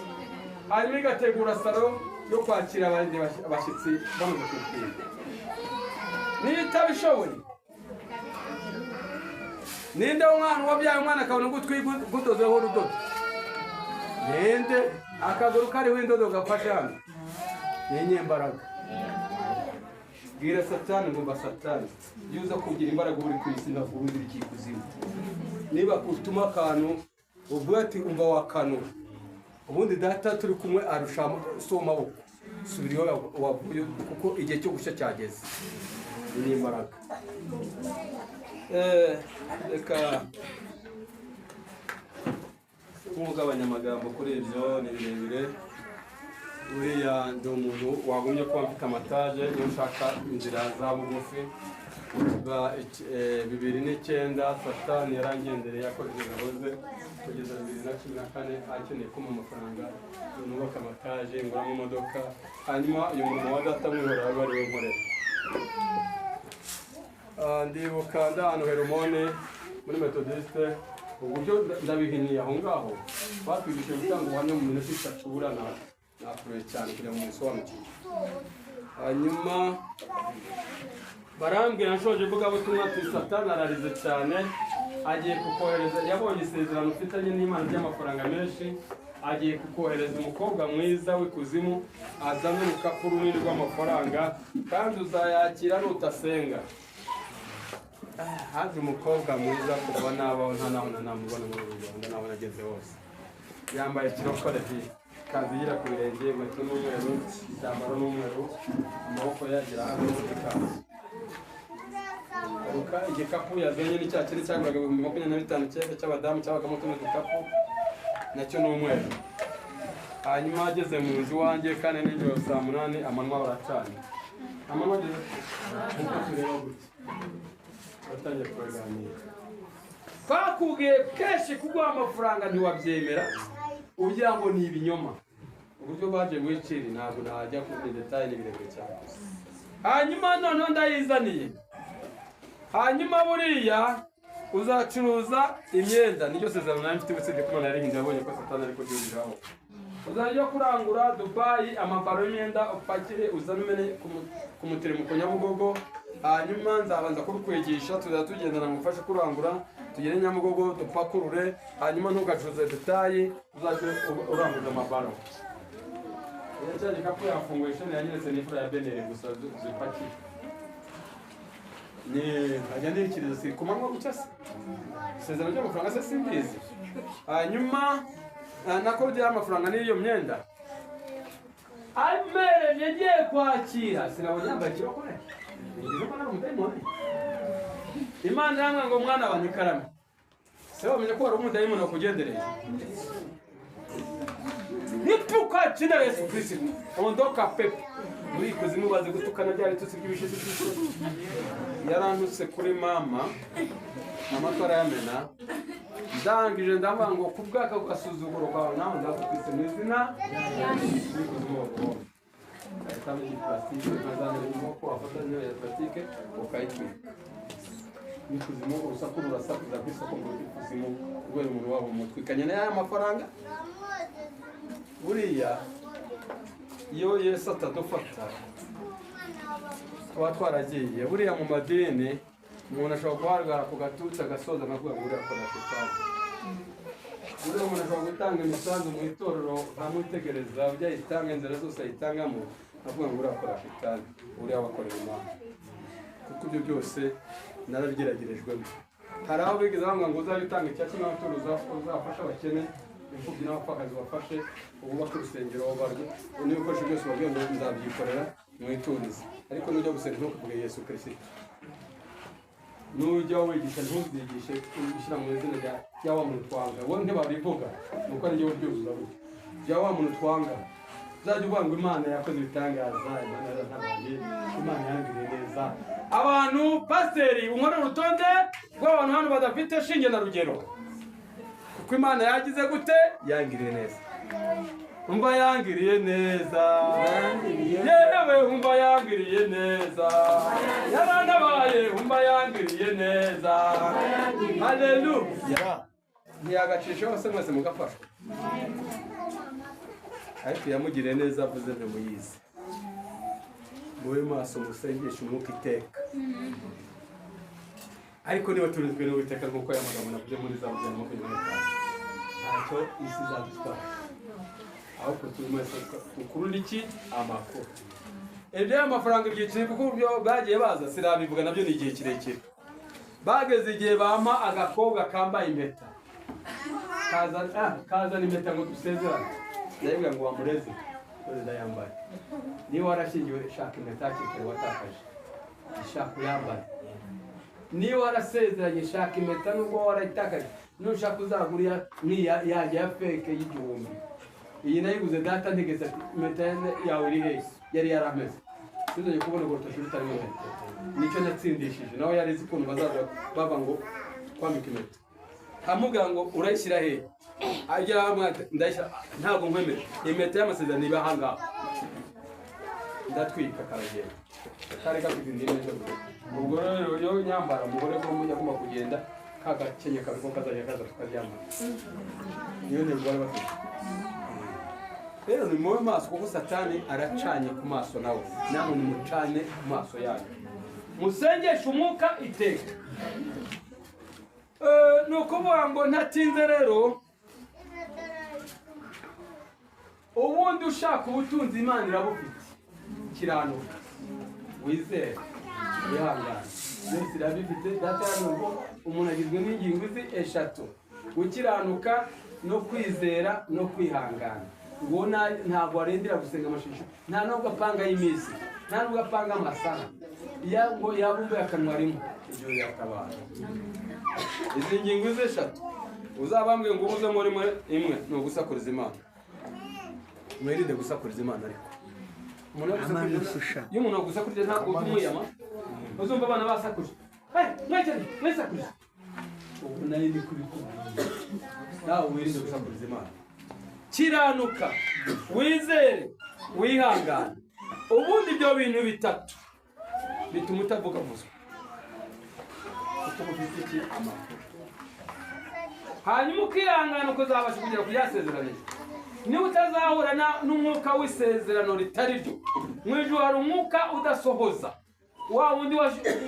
B: hanyuma igategura salo yo kwakira abandi abashyitsi bamaze kwakira. Niyo itabishoboye, ninde umwana wabyaye umwana akabona ugutwi gudozeho urudodo, ninde akaguru kariho indodo gafashe hano, ni inyembaraga. Bwira Satani ngo mba Satani, iyo uza kugira imbaraga uri ku isi ntabwo uba uri ikuzimu. Niba kutuma akantu uvuga ati umva wakanura, ubundi data turi kumwe arusha so maboko, subira iyo wavuye kuko igihe cyo gushya cyageze. Ni imbaraga. Reka nk'ugabanya amagambo kuri ibyo ni birebire. Uriya ndi umuntu wagumye kuba mfite amataje, iyo nshaka inzira za bugufi. 2009 Satani yarangendereye yakoze ingabo ze kugeza 2014 akeneye kumpa amafaranga nubaka amataje, nguramo imodoka, hanyuma uyu murimo wa data mwihora wari we nkorera. Ndibuka ndi ahantu Heromone muri Methodiste, uburyo ndabihiniye aho ngaho batwigishije gutanga ubuhamya mu minota 3, buriya nakuruye cyane kugira ngo mubisobanukirwe. Hanyuma barambwira nshoje ivugabutumwa ati Satani ararize cyane, agiye kukohereza, yabonye isezerano ufitanye n'Imana ry'amafaranga menshi, agiye kukohereza umukobwa mwiza w'ikuzimu azane urukapu runini rw'amafaranga kandi uzayakira nutasenga. Haje umukobwa mwiza kuva nabaho nta naho namubona muri uru Rwanda, naho nageze hose. Yambaye ikirokore ikanzu igera ku birenge, inkweto n'umweru, igitambaro n'umweru, amaboko yagira hano ikanzu. Igikapu yazanye ni cya kindi cyaguraga 25,000 kera cy'abadamu, cyabagamo tuno dukapu nacyo ni umweru. Hanyuma ageze mu nzu iwanjye kandi nijoro saa 8 amanywa baracanye, amanywa ageze nkuko tureba gutya, batangiye kuganira. Twakubwiye kenshi kuguha amafaranga ntiwabyemera, ugira ngo ni ibinyoma. Uburyo baje guhicira ntabwo najya kuri detail, ni birebire cyane. Hanyuma noneho ndayizaniye. Hanyuma buriya uzacuruza imyenda, niryo sezerano nari mfite usibye ko nari hinze abonye ko Satani ari kubyumviraho. Uzajya kurangura Dubai amabaro y'imyenda upakire uzane umene ku muteremuko Nyabugogo, hanyuma nzabanza kubikwigisha, tuzajya tugendana ngufashe kurangura, tugere Nyabugogo dupakurure, hanyuma ntugacuruze detail, uzajye uranguza amabaro. Cya gikapu yafunguye isheni yanyeretse n'imfura ya Beneri gusa zipakiye. Ni nkajya ntekereza si ku manywa gutya se isezerano ry'amafaranga se simbizi. Hanyuma nako ry'amafaranga n'iyo myenda amereje ngiye kwakira, sinabonye yambaye ikirokore, nigeze ko nari umudayimoni. Imana irambwira ngo mwana wanjye karame, se wamenye ko wari umudayimoni wakugendereye? Nipuka jina la Yesu Kristo, ondoka pepo. Muri ikuzimu bazi gutukana bya bitutsi by'ibishizi by'isoni. Yarantutse kuri mama, amatwi arayamena. Ndangije ndavuga ngo ku bwaka gasuzuguro kawe nawe ndagutwitse mu izina y'ikuzimu bakubona. Ahitamo iyi plastique nkazanira inkoko, wafata intebe ya plastique ukayitwika. N'ikuzimu urusaku rurasakuza ku isoko ngo ikuzimu kubera umuntu wabo umutwikanye n'aya mafaranga. Buriya iyo Yesu atadufata tuba twaragiye. Buriya mu madini umuntu ashobora guhagarara ku gatutsi agasoza akavuga ngo uriya akora shitani. Buriya umuntu ashobora gutanga imisanzu mu itorero nkamwitegereza uburyo ayitanga, inzira zose ayitangamo, avuga ngo uriya akora shitani, uriya abakorera Imana. Kuko ibyo byose narabigeragerejwemo. Hari aho bigeze bavuga ngo uzajye utanga icya kimwe amaturo, uzafasha abakene, imfubyi n'abapfakazi, bafashe wubake urusengero, n'ibikoresho byose babwiye ngo nzabyikorera mwiturize. Ariko nujya gusenga ntukuvuge Yesu Kirisito, nujya wigisha ntuzigishe ushyira mu izina rya wa muntu twanga. Wowe ntibabivuga nuko ari njyewe ubyuzuza gutyo rya wa muntu twanga. Uzajya uvuga ngo Imana yakoze ibitangaza, Imana yarantabaye, Imana yangiriye neza. Abantu pasiteri unkore urutonde rw'abantu hano badafite shinge na rugero, kuko Imana yagize gute? Yangiriye neza. Umva yangiriye neza, yewe umva yangiriye neza, yarantabaye, umva yangiriye neza. Haleluya. Ntiyagacisha hose mwese mugafashwa, ariko yamugiriye neza avuze ntimuyizi. Mube maso musengeshe umwuka iteka. Ariko niba turinzwe n'Uwiteka nk'uko aya magambo navuze muri za 25, ntacyo isi izadutwara. Ahubwo turi mwese mukuru n'iki amakuru. Ibyo amafaranga ibyiciro kuko byo bagiye baza sirabivuga nabyo ni igihe kirekire. Bageze igihe bampa agakobwa kambaye impeta. Kazana impeta ngo dusezerane. Ndabibwira ngo wamureze dore ndayambaye. Niba warashyingiwe shaka impeta hakiri kare watakaje, shaka uyambaye. Niba warasezeranye shaka impeta nubwo warayitakaje, nushaka uzagura nk'iya yanjye ya feke y'1000. Iyi nayiguze data ntegetse ati impeta yawe iri hehe? Yari yarameze. Tuzajya kubona urwo rutoki rutarimo impeta. Nicyo natsindishije nawe yari izi ukuntu bazaza bava ngo kwambika impeta. Amubwira ngo urayishyira hehe? Agera hamwe ndayishyira, ntabwo nkwemera. Impeta y'amasezerano iba aha ngaha. Ndatwika karagenda. Kari gafite indi neza. Ubwo rero iyo nyambara umugore ko mujya agomba kugenda kagakenye kabiko kazajya kaza tukaryamana. Niyo ntego bari bafite. Rero ni mube maso kuko Satani aracanye ku maso nawe. Namwe nimucane ku maso yanyu. Musengeshe umwuka iteka. Ni ukuvuga ngo ntatinze rero, ubundi ushaka ubutunzi Imana irabufite. Kiranuka, wizere, wihangane, byose irabifite. Data ngo umuntu agizwe n'ingingo izi eshatu: gukiranuka no kwizera no kwihangana. Ngo ntabwo arindira gusenga amashisho, nta nubwo apanga y'iminsi, nta nubwo apanga amasaha, ngo yabumbuye akanwa rimwe ibyo yatabara. Izi ngingo izi eshatu uzabambwe ngo ubuze muri imwe ni ugusakuriza Imana. Mwirinde gusakuriza Imana. Ariko iyo umuntu agusakurije ntabwo umwiyama, uzumva abana basakuje, mwekere mwesakuje, ubu nayo ni kubikubwira. Nawe wirinde gusakuriza Imana. Kiranuka, wizere, wihangane. Ubundi ibyo bintu bitatu bituma utavuga vuzwa, kuko ufite iki amakuru. Hanyuma ukihangana ukazabasha kugera ku byasezeranije. Niba utazahura n'umwuka w'isezerano ritari ryo, mu ijuru hari umwuka udasohoza, wa wundi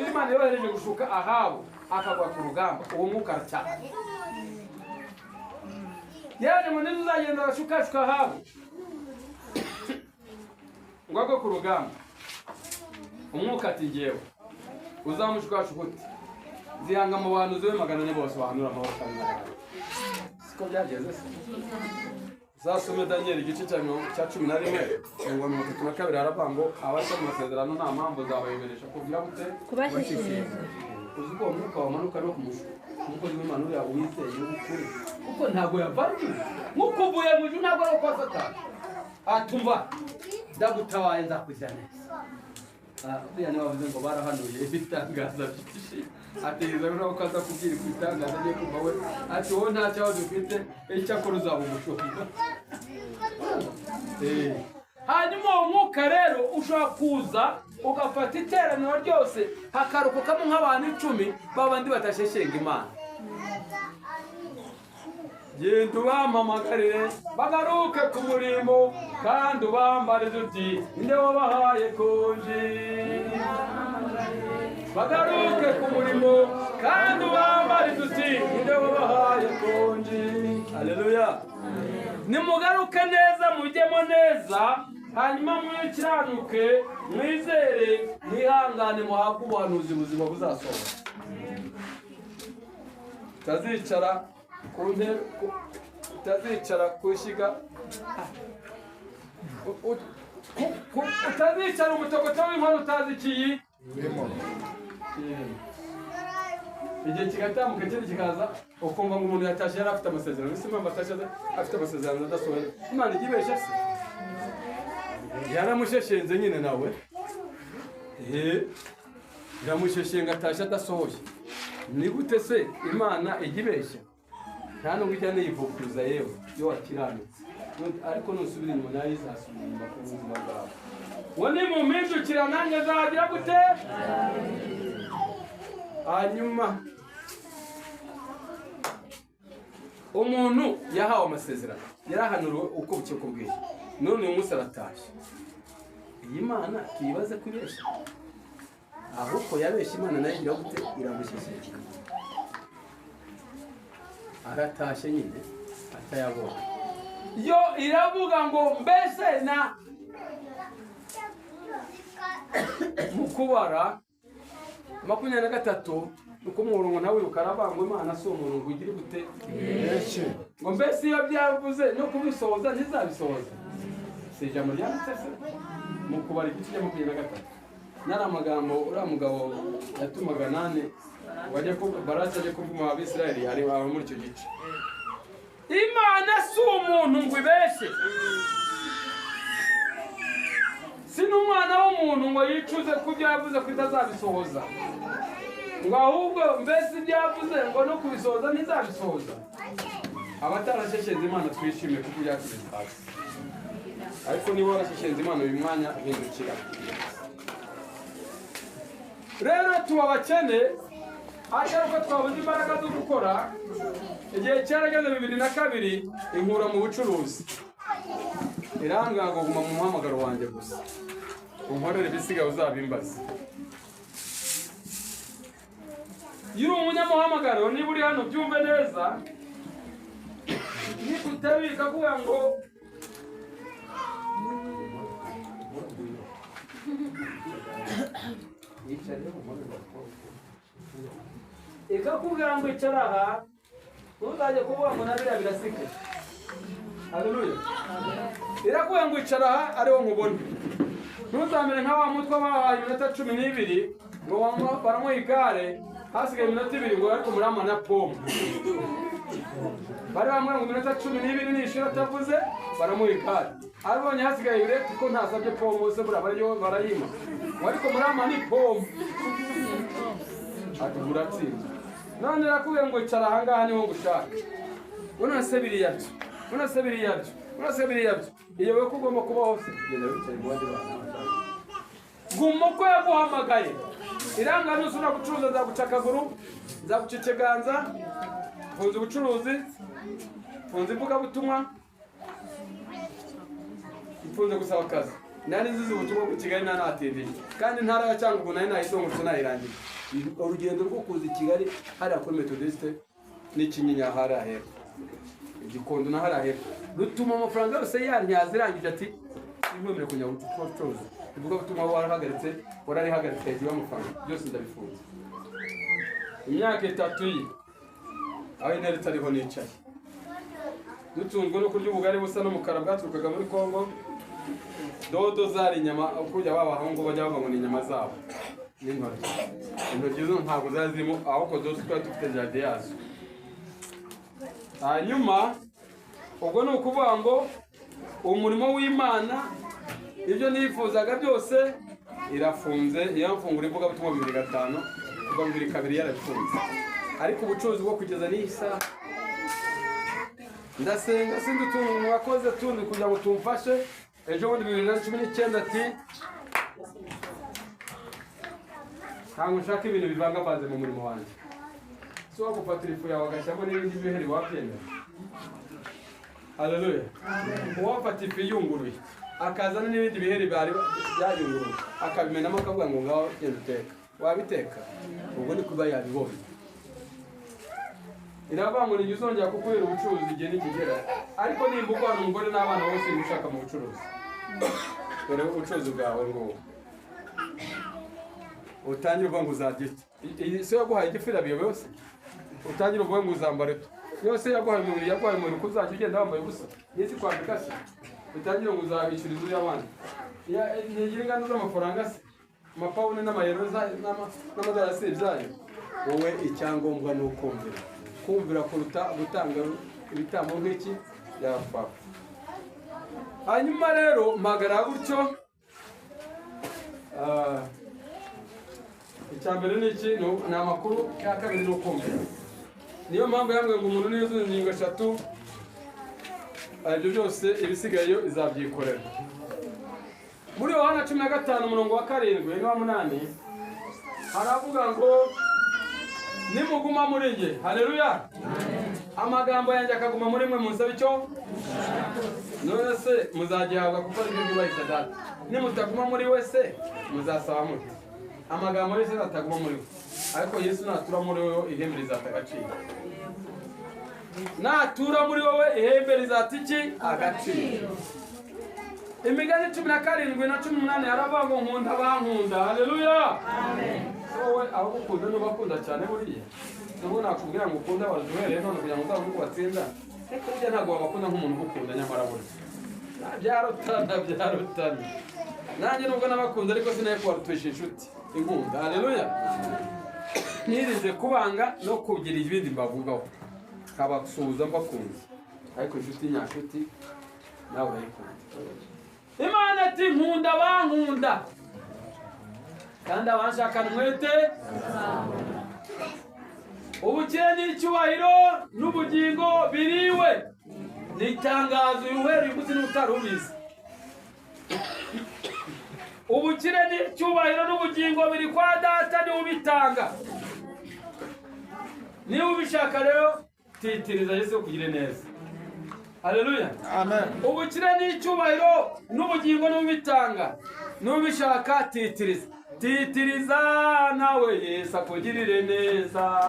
B: Imana yohereje gushuka Ahabu akagwa ku rugamba, uwo mwuka aracyahari. Yaje ngo nizo uzagenda arashukashuka Ahabu ngo agwe ku rugamba, umwuka ati ngewe uzamushukashuka ute? Zihanga mu bantu ziwe 400 bose bahanura amahoro kandi n'amahoro. Siko byageze se? Zasome Daniel igice cya 11 32 haravuga ngo abashya mu masezerano nta mpamvu zabayoberesha kugira gute?
E: Kubashyikiriza.
B: Uzi ko umwuka wamanuka no kumushuka umukozi w'Imana uriya wizeye ukuri, kuko ntabwo yavanye nk'uko uvuye mu ijuru, ntabwo ari ukwa Satani. Atumva Ndagutabaye nzakugira neza. Buriya niba bavuze ngo barahanuye ibitangaza byinshi, ategereza noneho ko aza kubwira ku bitangaza agiye kumva we ati wowe nta kibazo ufite, icyakora uzaba umushumba. Hanyuma uwo mwuka rero ushobora kuza ugafata iteraniro ryose hakarokokamo nk'abantu 10 babandi batasheshenga Imana. Genda ubampamagarire bagaruke ku murimo, kandi ubambarize uti ninde wabahaye konji. Bagaruke ku murimo, kandi ubambarize uti ninde wabahaye konji. Haleluya. Nimugaruke neza, mujyemo neza, hanyuma mwikiranuke, mwizere, mwihangane, muhabwe ubuhanuzi buzima buzasohora. Utazicara ku ntebe, utazicara ku ishyiga, utazicara umutogoto w'inkono utazi ikiyi. Igihe kigatambuka ikindi kikaza, ukumva ngo umuntu yatashye yari afite amasezerano. Ese impamvu atashye afite amasezerano adasohoye? Imana ijya ibeshya se? Yaramusheshenze nyine nawe. Iramusheshenga atashye adasohoye. Ni gute se Imana ijya ibeshya? Nta nubwo ijya niyivuguruza yewe iyo wakiranutse. Ariko nusubira inyuma nayo izasubira inyuma ku buzima bwawe. Ngo nimumpindukira nanjye nzagira gute? Hanyuma umuntu yahawe amasezerano, yarahanuriwe uko bucye kubwiye, none uyu munsi aratashye. Iyi Mana tuyibaze ko ibeshya? Ahubwo yabeshya Imana nayo igira gute? Iramushyeshyenga. Aratashye nyine atayabonye. Yo iravuga ngo mbese na mu kubara 23 uko umurongo nawe ukarabangwa Imana si umuntu ngo ugire gute? Ngo mbese iyo byavuze no kubisohoza ntizabisohoza. Si ijambo ryanditse se? Mu kubara igice cya 23 nari amagambo uriya mugabo yatumaga nane wajya ku Baraki ajya kuvuma Abisirayeli ari aho muri icyo gice. Imana si umuntu ngo ibeshye, si n'umwana w'umuntu ngo yicuze ku byo yavuze ko itazabisohoza, ngo ahubwo mbese ibyo yavuze ngo no kubisohoza ntizabisohoza. Abatarasheshenze Imana twishime kuko byatugeze hasi, ariko niba warasheshenze Imana uyu mwanya hindukira. Rero tuba abakene atari uko twabuze imbaraga zo gukora. Igihe cyarageze 2002 inkura mu bucuruzi, irambwira ngo guma mu muhamagaro wanjye gusa, unkorere ibisigaye uzabimbaze. Iyo uri umunyamuhamagaro, niba uri hano byumve neza, nikutabika kuvuga ngo ikakubwira ngo icara aha, ntuzajye kuvuga ngo na biriya birasike. Haleluya. Irakubwira ngo icara aha ariwo nkubona. Ntuzamere nka wa mutwe bahaye iminota 12 ngo baramuha igare, hasigaye iminota 2 ngo ariko murampa na pome. Bari bamwe ngo iminota 12 nishira atavuze baramuha igare. Abonye hasigaye ibiri kuko ntasabye pome bose buriya barayima. Ngo ariko murampa ni pome. Ati uratsinzwe. None irakubwira ngo icara aha ngaha niho ngushaka. Unase biriya byo, unase biriya byo, unase biriya byo. Iyo we ko ugomba kuba hose, genda wicaye mu bandi bantu. Guma uko yaguhamagaye. Iranga nusubira gucuruza nzaguca akaguru, nzaguca ikiganza, mfunze ubucuruzi, mfunze ivugabutumwa, mfunze gusaba akazi. Nari nzize ubutumwa ku Kigali nanatindiye, kandi intara ya Cyangugu nari nayizungurutse nayirangije. Urugendo rwo kuza i Kigali hariya kuri Methodiste n'iKinyinya hariya hepfo, Igikondo na hariya hepfo, rutuma amafaranga yose yantyaza. Irangije ati sinkwemere kujya gucuruza, ivugabutumwa warahagaritse, wararihagaritse hejuru y'amafaranga byose ndabifunze. Imyaka 3 ye aho intare itariho nicaye, dutunzwe no kurya ubugari busa n'umukara bwaturukaga muri Kongo. Dodo zari inyama, kujya babahungu bajya bavuga ngo ni inyama zabo n'intoryi. Intoryi zo ntabwo zari zirimo, ahubwo dodo twari dufite jaride yazo. Hanyuma ubwo ni ukuvuga ngo umurimo w'Imana Ibyo nifuzaga byose irafunze. Yamfungura ivugabutumwa 2005 kuva 2002 yarabifunze, ariko ubucuruzi bwo kugeza n'iyi saha ndasenga sindi utuntu mwakoze tundi kugira ngo tumfashe. Ejo bundi 2019 ati ntabwo nshaka ibintu bivangavanze mu murimo wanjye. Si wagufatira ifu yawe agashyiramo n'ibindi biheri wabyemera? Haleluya. Uwafata ifu iyunguruye akazana n'ibindi biheri bari byayunguruye akabimenamo akavuga ngo ngaho genda uteka, wabiteka? Ubwo ni kuba yabibonye. Iravuga ngo nijye uzongera kukubera ubucuruzi igihe nikigera, ariko nimba urwana umugore n'abana bose ushaka mu bucuruzi, dore ubucuruzi bwawe ngubu utangire uvuga ngo uzarya iki? Se yaguhaye igifu irabiyo yose, utangire uvuge ngo uzambara utu yose yaguhaye umubiri, yaguhaye umubiri uko uzajya ugenda wambaye ubusa n'izi kwambika se, utangire ngo uzabishyura inzu y'abandi, ntigira ingano z'amafaranga se, amapawuni n'amayero n'amadolari si ibyayo. Wowe icyangombwa ni ukumvira, kumvira kuruta gutanga ibitambo nk'iki byapfa. Hanyuma rero mpagara gutyo. Icya mbere ni iki? Ni amakuru. Icya kabiri ni ukumvira. Niyo mpamvu yambwiye ngo umuntu niyuzuza ingingo 3 ibyo byose ibisigayeyo izabyikorera. Muri Yohana 15 umurongo wa 7 n'uwa 8 haravuga ngo nimuguma muri njye, haleluya, amagambo yanjye akaguma muri mwe, munsabe icyo none se muzagihabwa, kuko ari byo byubahisha Data. Nimutaguma muri we se muzasaba mute? Amagambo yose nataguma muri we, ariko Yesu natura muri wowe ihembe rizata agaciro. Natura muri wowe ihembe rizata iki? Agaciro. Imigani 17 na 18 haravuga ngo nkunda abankunda. Haleluya, amen. Wowe aho gukunda n'ubakunda cyane buriya, nubwo nakubwira ngo ukunda abajuhere none kugira ngo uzabone uko batsinda, ariko burya ntabwo wabakunda nk'umuntu ugukunda. Nyamara burya byarutana byarutana. Nanjye nubwo nabakunze ariko sinaye kubarutisha inshuti inkunda. Haleluya. Nirinze kubanga no kugira ibindi mbavugaho, nkabasuhuza mbakunze, ariko inshuti nyanshuti nawe urayikunda. Imana ati nkunda abankunda kandi abanshakana umwete. Ubukire n'icyubahiro n'ubugingo biriwe. Ni itangazo uhereye umunsi n'utari ubizi. Ubukire n'icyubahiro n'ubugingo biri kwa Data, niwe ubitanga. Niba ubishaka rero titiriza Yesu kugire neza. Haleluya, amen. Ubukire n'icyubahiro n'ubugingo niwe ubitanga. N'ubishaka titiriza, titiriza nawe Yesu akugirire neza.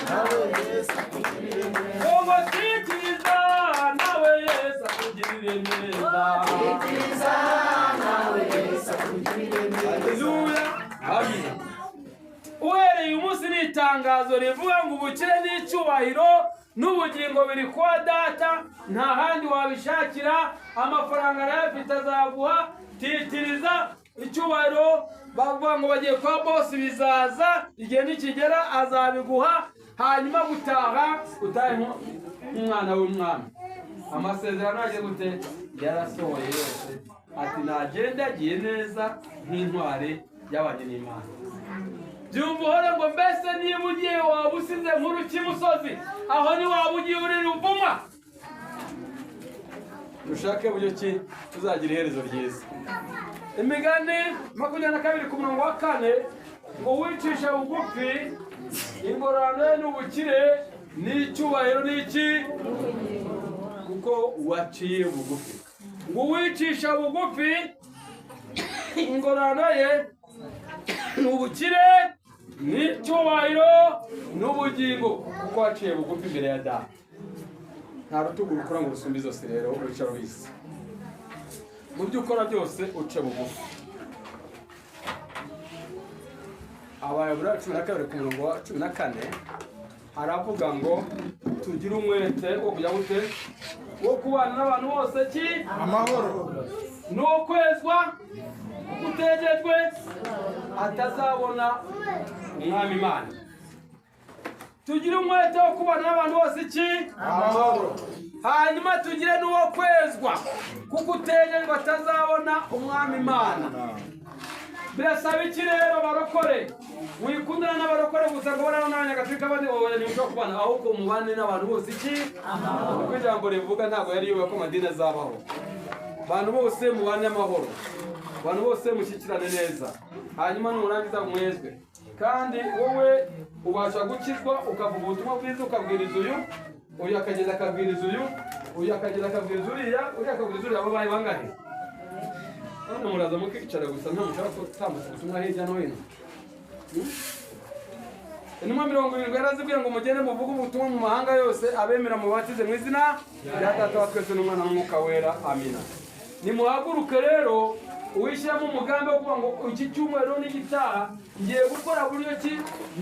D: Nawe Yesu akugirire neza.
B: Ngo titiriza nawe Yesu akugirire neza.
A: Titiriza nawe Yesu akugirire neza.
B: Haleluya, amen. Uhereye umunsi ni itangazo rivuga ngo ubukire n'icyubahiro n'ubugingo biri kwa Data, nta handi wabishakira. Amafaranga arayafite azaguha. Titiriza icyubahiro, bavuga ngo bagiye kwa bosi, bizaza igihe nikigera azabiguha. Hanyuma gutaha utahe nk'umwana w'umwami. Amasezerano agiye gute? Yarasohoye yose. Ati nagenda agiye neza nk'intwari y'abanye n'Imana. Byumva uhore ngo mbese niba ugiye waba usize nkuru cy'imusozi, aho ni waba ugiye uri ruvuma. Dushake buryo ki tuzagira iherezo ryiza. Imigani 22 ku murongo wa 4 ngo wicisha bugufi ingorane n'ubukire n'icyubahiro n'iki, kuko waciye bugufi. Ngo uwicisha bugufi ingorane ye n'ubukire n'icyubahiro n'ubugingo, kuko waciye bugufi imbere ya Data. Nta rutugu rukora ngo rusumbe izose rero wicara ubizi. Mu byo ukora byose uce bugufi. Abayobora 12 ku murongo wa 14 haravuga ngo tugire umwete wo kujya gute, wo kubana n'abantu bose ki
D: amahoro,
B: no kwezwa kutegejwe atazabona umwami Imana. Tugire umwete wo kubana n'abantu bose iki?
D: Amahoro.
B: Hanyuma tugire n'uwo kwezwa, kuko utejejwe atazabona umwami Imana. Birasaba iki rero barokore? Wikundana n'abarokore gusa ngo bariya n'abanyagatolika abandi oya, ntimushobora kubana, ahubwo mubane n'abantu bose iki? Uko ijambo rivuga, ntabwo yari yubaye ko amadini azabaho. Abantu bose mubane amahoro, abantu bose mushyikirane neza, hanyuma nurangiza mwezwe. Kandi wowe ubasha gukizwa ukavuga ubutumwa bwiza, ukabwiriza uyu, uyu akagenda akabwiriza uyu, uyu akagenda akabwiriza uriya, uriya akabwiriza uriya. Babaye bangahe? Hano muraza mukicara gusa, nta mushaka gutambutsa ubutumwa hirya no hino. Intumwa 70 yarazibwiye ngo mugende muvuge ubutumwa mu mahanga yose, abemera mubatize mu izina rya Data wa twese n'Umwana n'Umwuka Wera. Amina. Nimuhaguruke rero, uwishyiramo umugambi wo kuvuga ngo iki cyumweru n'igitaha ngiye gukora buryo ki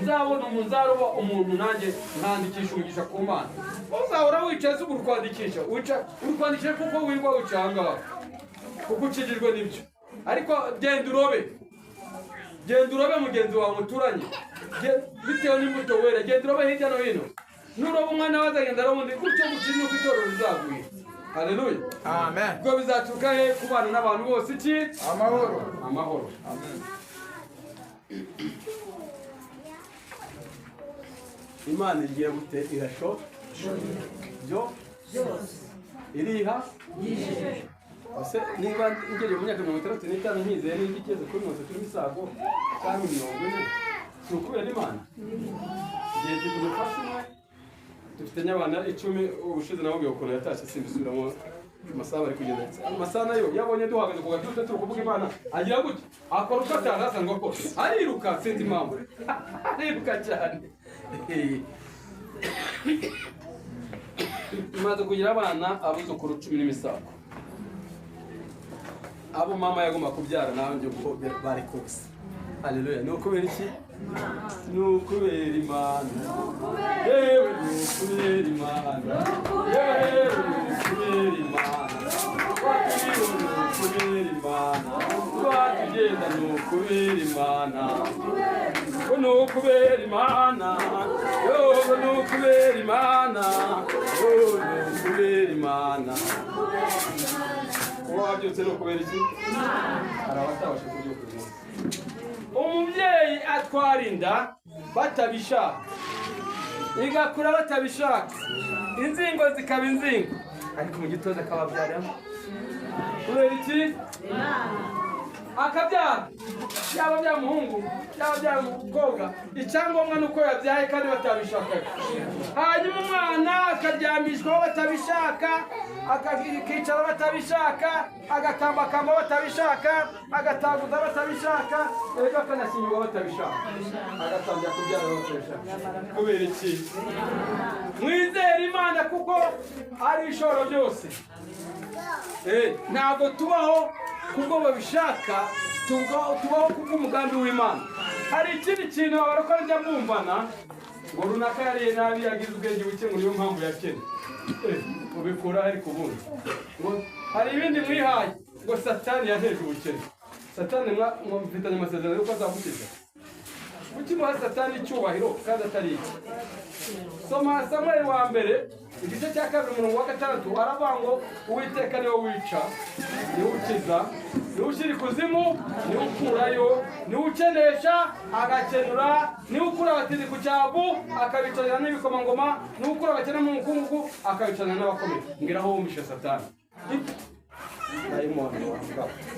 B: nzabona umuntu, nzaroba umuntu, nanjye nkandikisha umugisha ku Mana. Uzahora wicaye se uri kwandikisha, uri kwandikisha kuko wirirwa wicaye aha ngaha, kuko ukijijwe n'ibyo. Ariko genda urobe, genda urobe mugenzi wawe muturanye, bitewe n'imbuto wera, genda urobe hirya no hino. Nuroba umwana we azagenda aroba undi, gutyo gutyo nuko itorero rizagwira. Haleluya.
D: Amen.
B: Ubwo bizaturuka he? Kubana n'abantu bose iki?
D: Amahoro.
B: Amahoro.
D: Amen.
B: Imana igiye gute? Irasho byo iriha. Ese niba ngejeje mu myaka 65 nkizeye n'indi igeze kuri 30 n'imisago cyangwa 40, si ukubera Imana? Igihe mfite umufasha umwe, dufite n'abana 10. Ubushize namubwiye ukuntu yatashye, simbisubiramo. Amasaha bari kugenda, amasaha nayo yabonye duhagaze ku gatuza turi kuvuga Imana, agira gutya akora uko atazi asanzwe akora, ariruka, sinzi impamvu ariruka cyane. Tumaze kugira abana, abuzukuru 10 n'imisago, abo mama yagomba kubyara nawe uko bari kose. Haleluya. Ni ukubera iki? Ni ukubera Imana. Yewe, ni ukubera Imana. Yewe, ni ukubera Imana. Twaturiho ni ukubera Imana, twatugenda ni ukubera Imana, ni ukubera Imana. Yewe, ni ukubera Imana. Ni ukubera Imana. Kuba wabyutse ni ukubera iki? Hari abatabasha kubyuka uyu munsi. Umubyeyi atwara inda batabishaka, igakura batabishaka, inzingo zikaba inzingo, ariko mu gitondo akababyaramo. Kubera iki? Akabyara, yaba byaba umuhungu, yaba byaba umukobwa, icyangombwa ni uko yabyaye kandi batabishakaga. Hanyuma umwana akaryamishwaho batabishaka, akicara batabishaka, agatambakamba batabishaka, agataguza batabishaka, ejo akanashyingirwa batabishaka, agatangira kubyara batabishaka. Kubera iki? Mwizere Imana kuko ari ishoro byose. Ntabwo tubaho kubwo babishaka, tubaho kubw'umugambi w'Imana. Hari ikindi kintu abarokore njya bumvana ngo runaka yariye nabi, yagize ubwenge buke, ngo niyo mpamvu yakennye. Ubikura ariko ubundi ngo hari ibindi mwihaye ngo Satani yaheje ubukene. Satani mufitanye amasezerano y'uko azagukiza? Kuki muha Satani icyubahiro kandi atari iki? Soma Samweli wa mbere igice cya 2 umurongo wa 6, aravuga ngo Uwiteka niwe wica, niwe ukiza, niwe ushyira ikuzimu, niwe ukurayo, niwe ukenesha agakenura, niwe ukura abatindi ku cyavu akabicarira n'ibikomangoma, niwe ukura abakene mu mukungugu akabicarira n'abakomeye. Mbwira aho wumvishe Satani.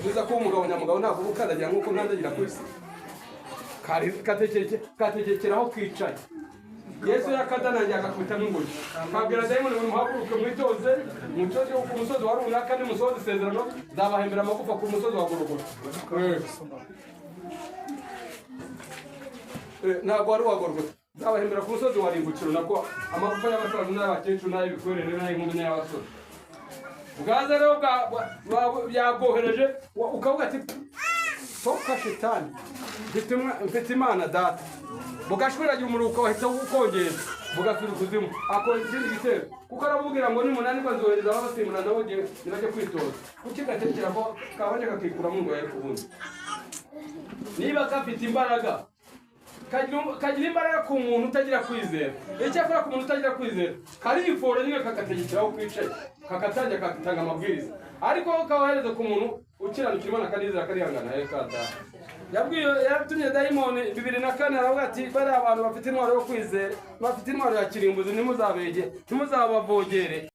B: Uza kuba umugabo nyamugabo ntabwo uba ukandagira nk'uko nkandagira ku isi. Kategekeraho kicaye. Yesu yakadanangiye agakubita n'ingoyi, kabwira dayimoni ngo muhaguruke mwitoze, mutoze ku musozi wa runaka, nimusohoze isezerano nzabahembera amagufa ku musozi wa Gorogota. Ntabwo wari uwa Gorogota, nzabahembera ku musozi wa Rimbukiro, nabwo amagufa y'abasaza n'ay'abakecuru n'ay'ibikwerere n'ay'inkumi n'ay'abasore. Bwaza rero byabwohereje, ukavuga ati toka shitani, mfite Imana data. Bugashwiragira umuruko wahita ukongera bugasubira ikuzimu, akora ikindi gitero, kuko aramubwira ngo nimunanirwa nzohereza ababasimbura nabo nibajye kwitoza. Kuki gatekera ko kabanje kakikuramo ngo yari kubundi? Niba gafite imbaraga Kagira imbaraga ku muntu utagira kwizera. Icyakora ku muntu utagira kwizera karifora nyine, kakategekera aho kwicaye, kakatangira kagatanga amabwiriza. Ariko kawohereza ku muntu ukiranukira Imana, kanizera, karihangana, reka da. Yabwiye, yaratumye dayimoni 2004, aravuga ati: "Bariya abantu bafite intwaro yo kwizera, bafite intwaro ya kirimbuzi, ntimuzabege, ntimuzabavogere."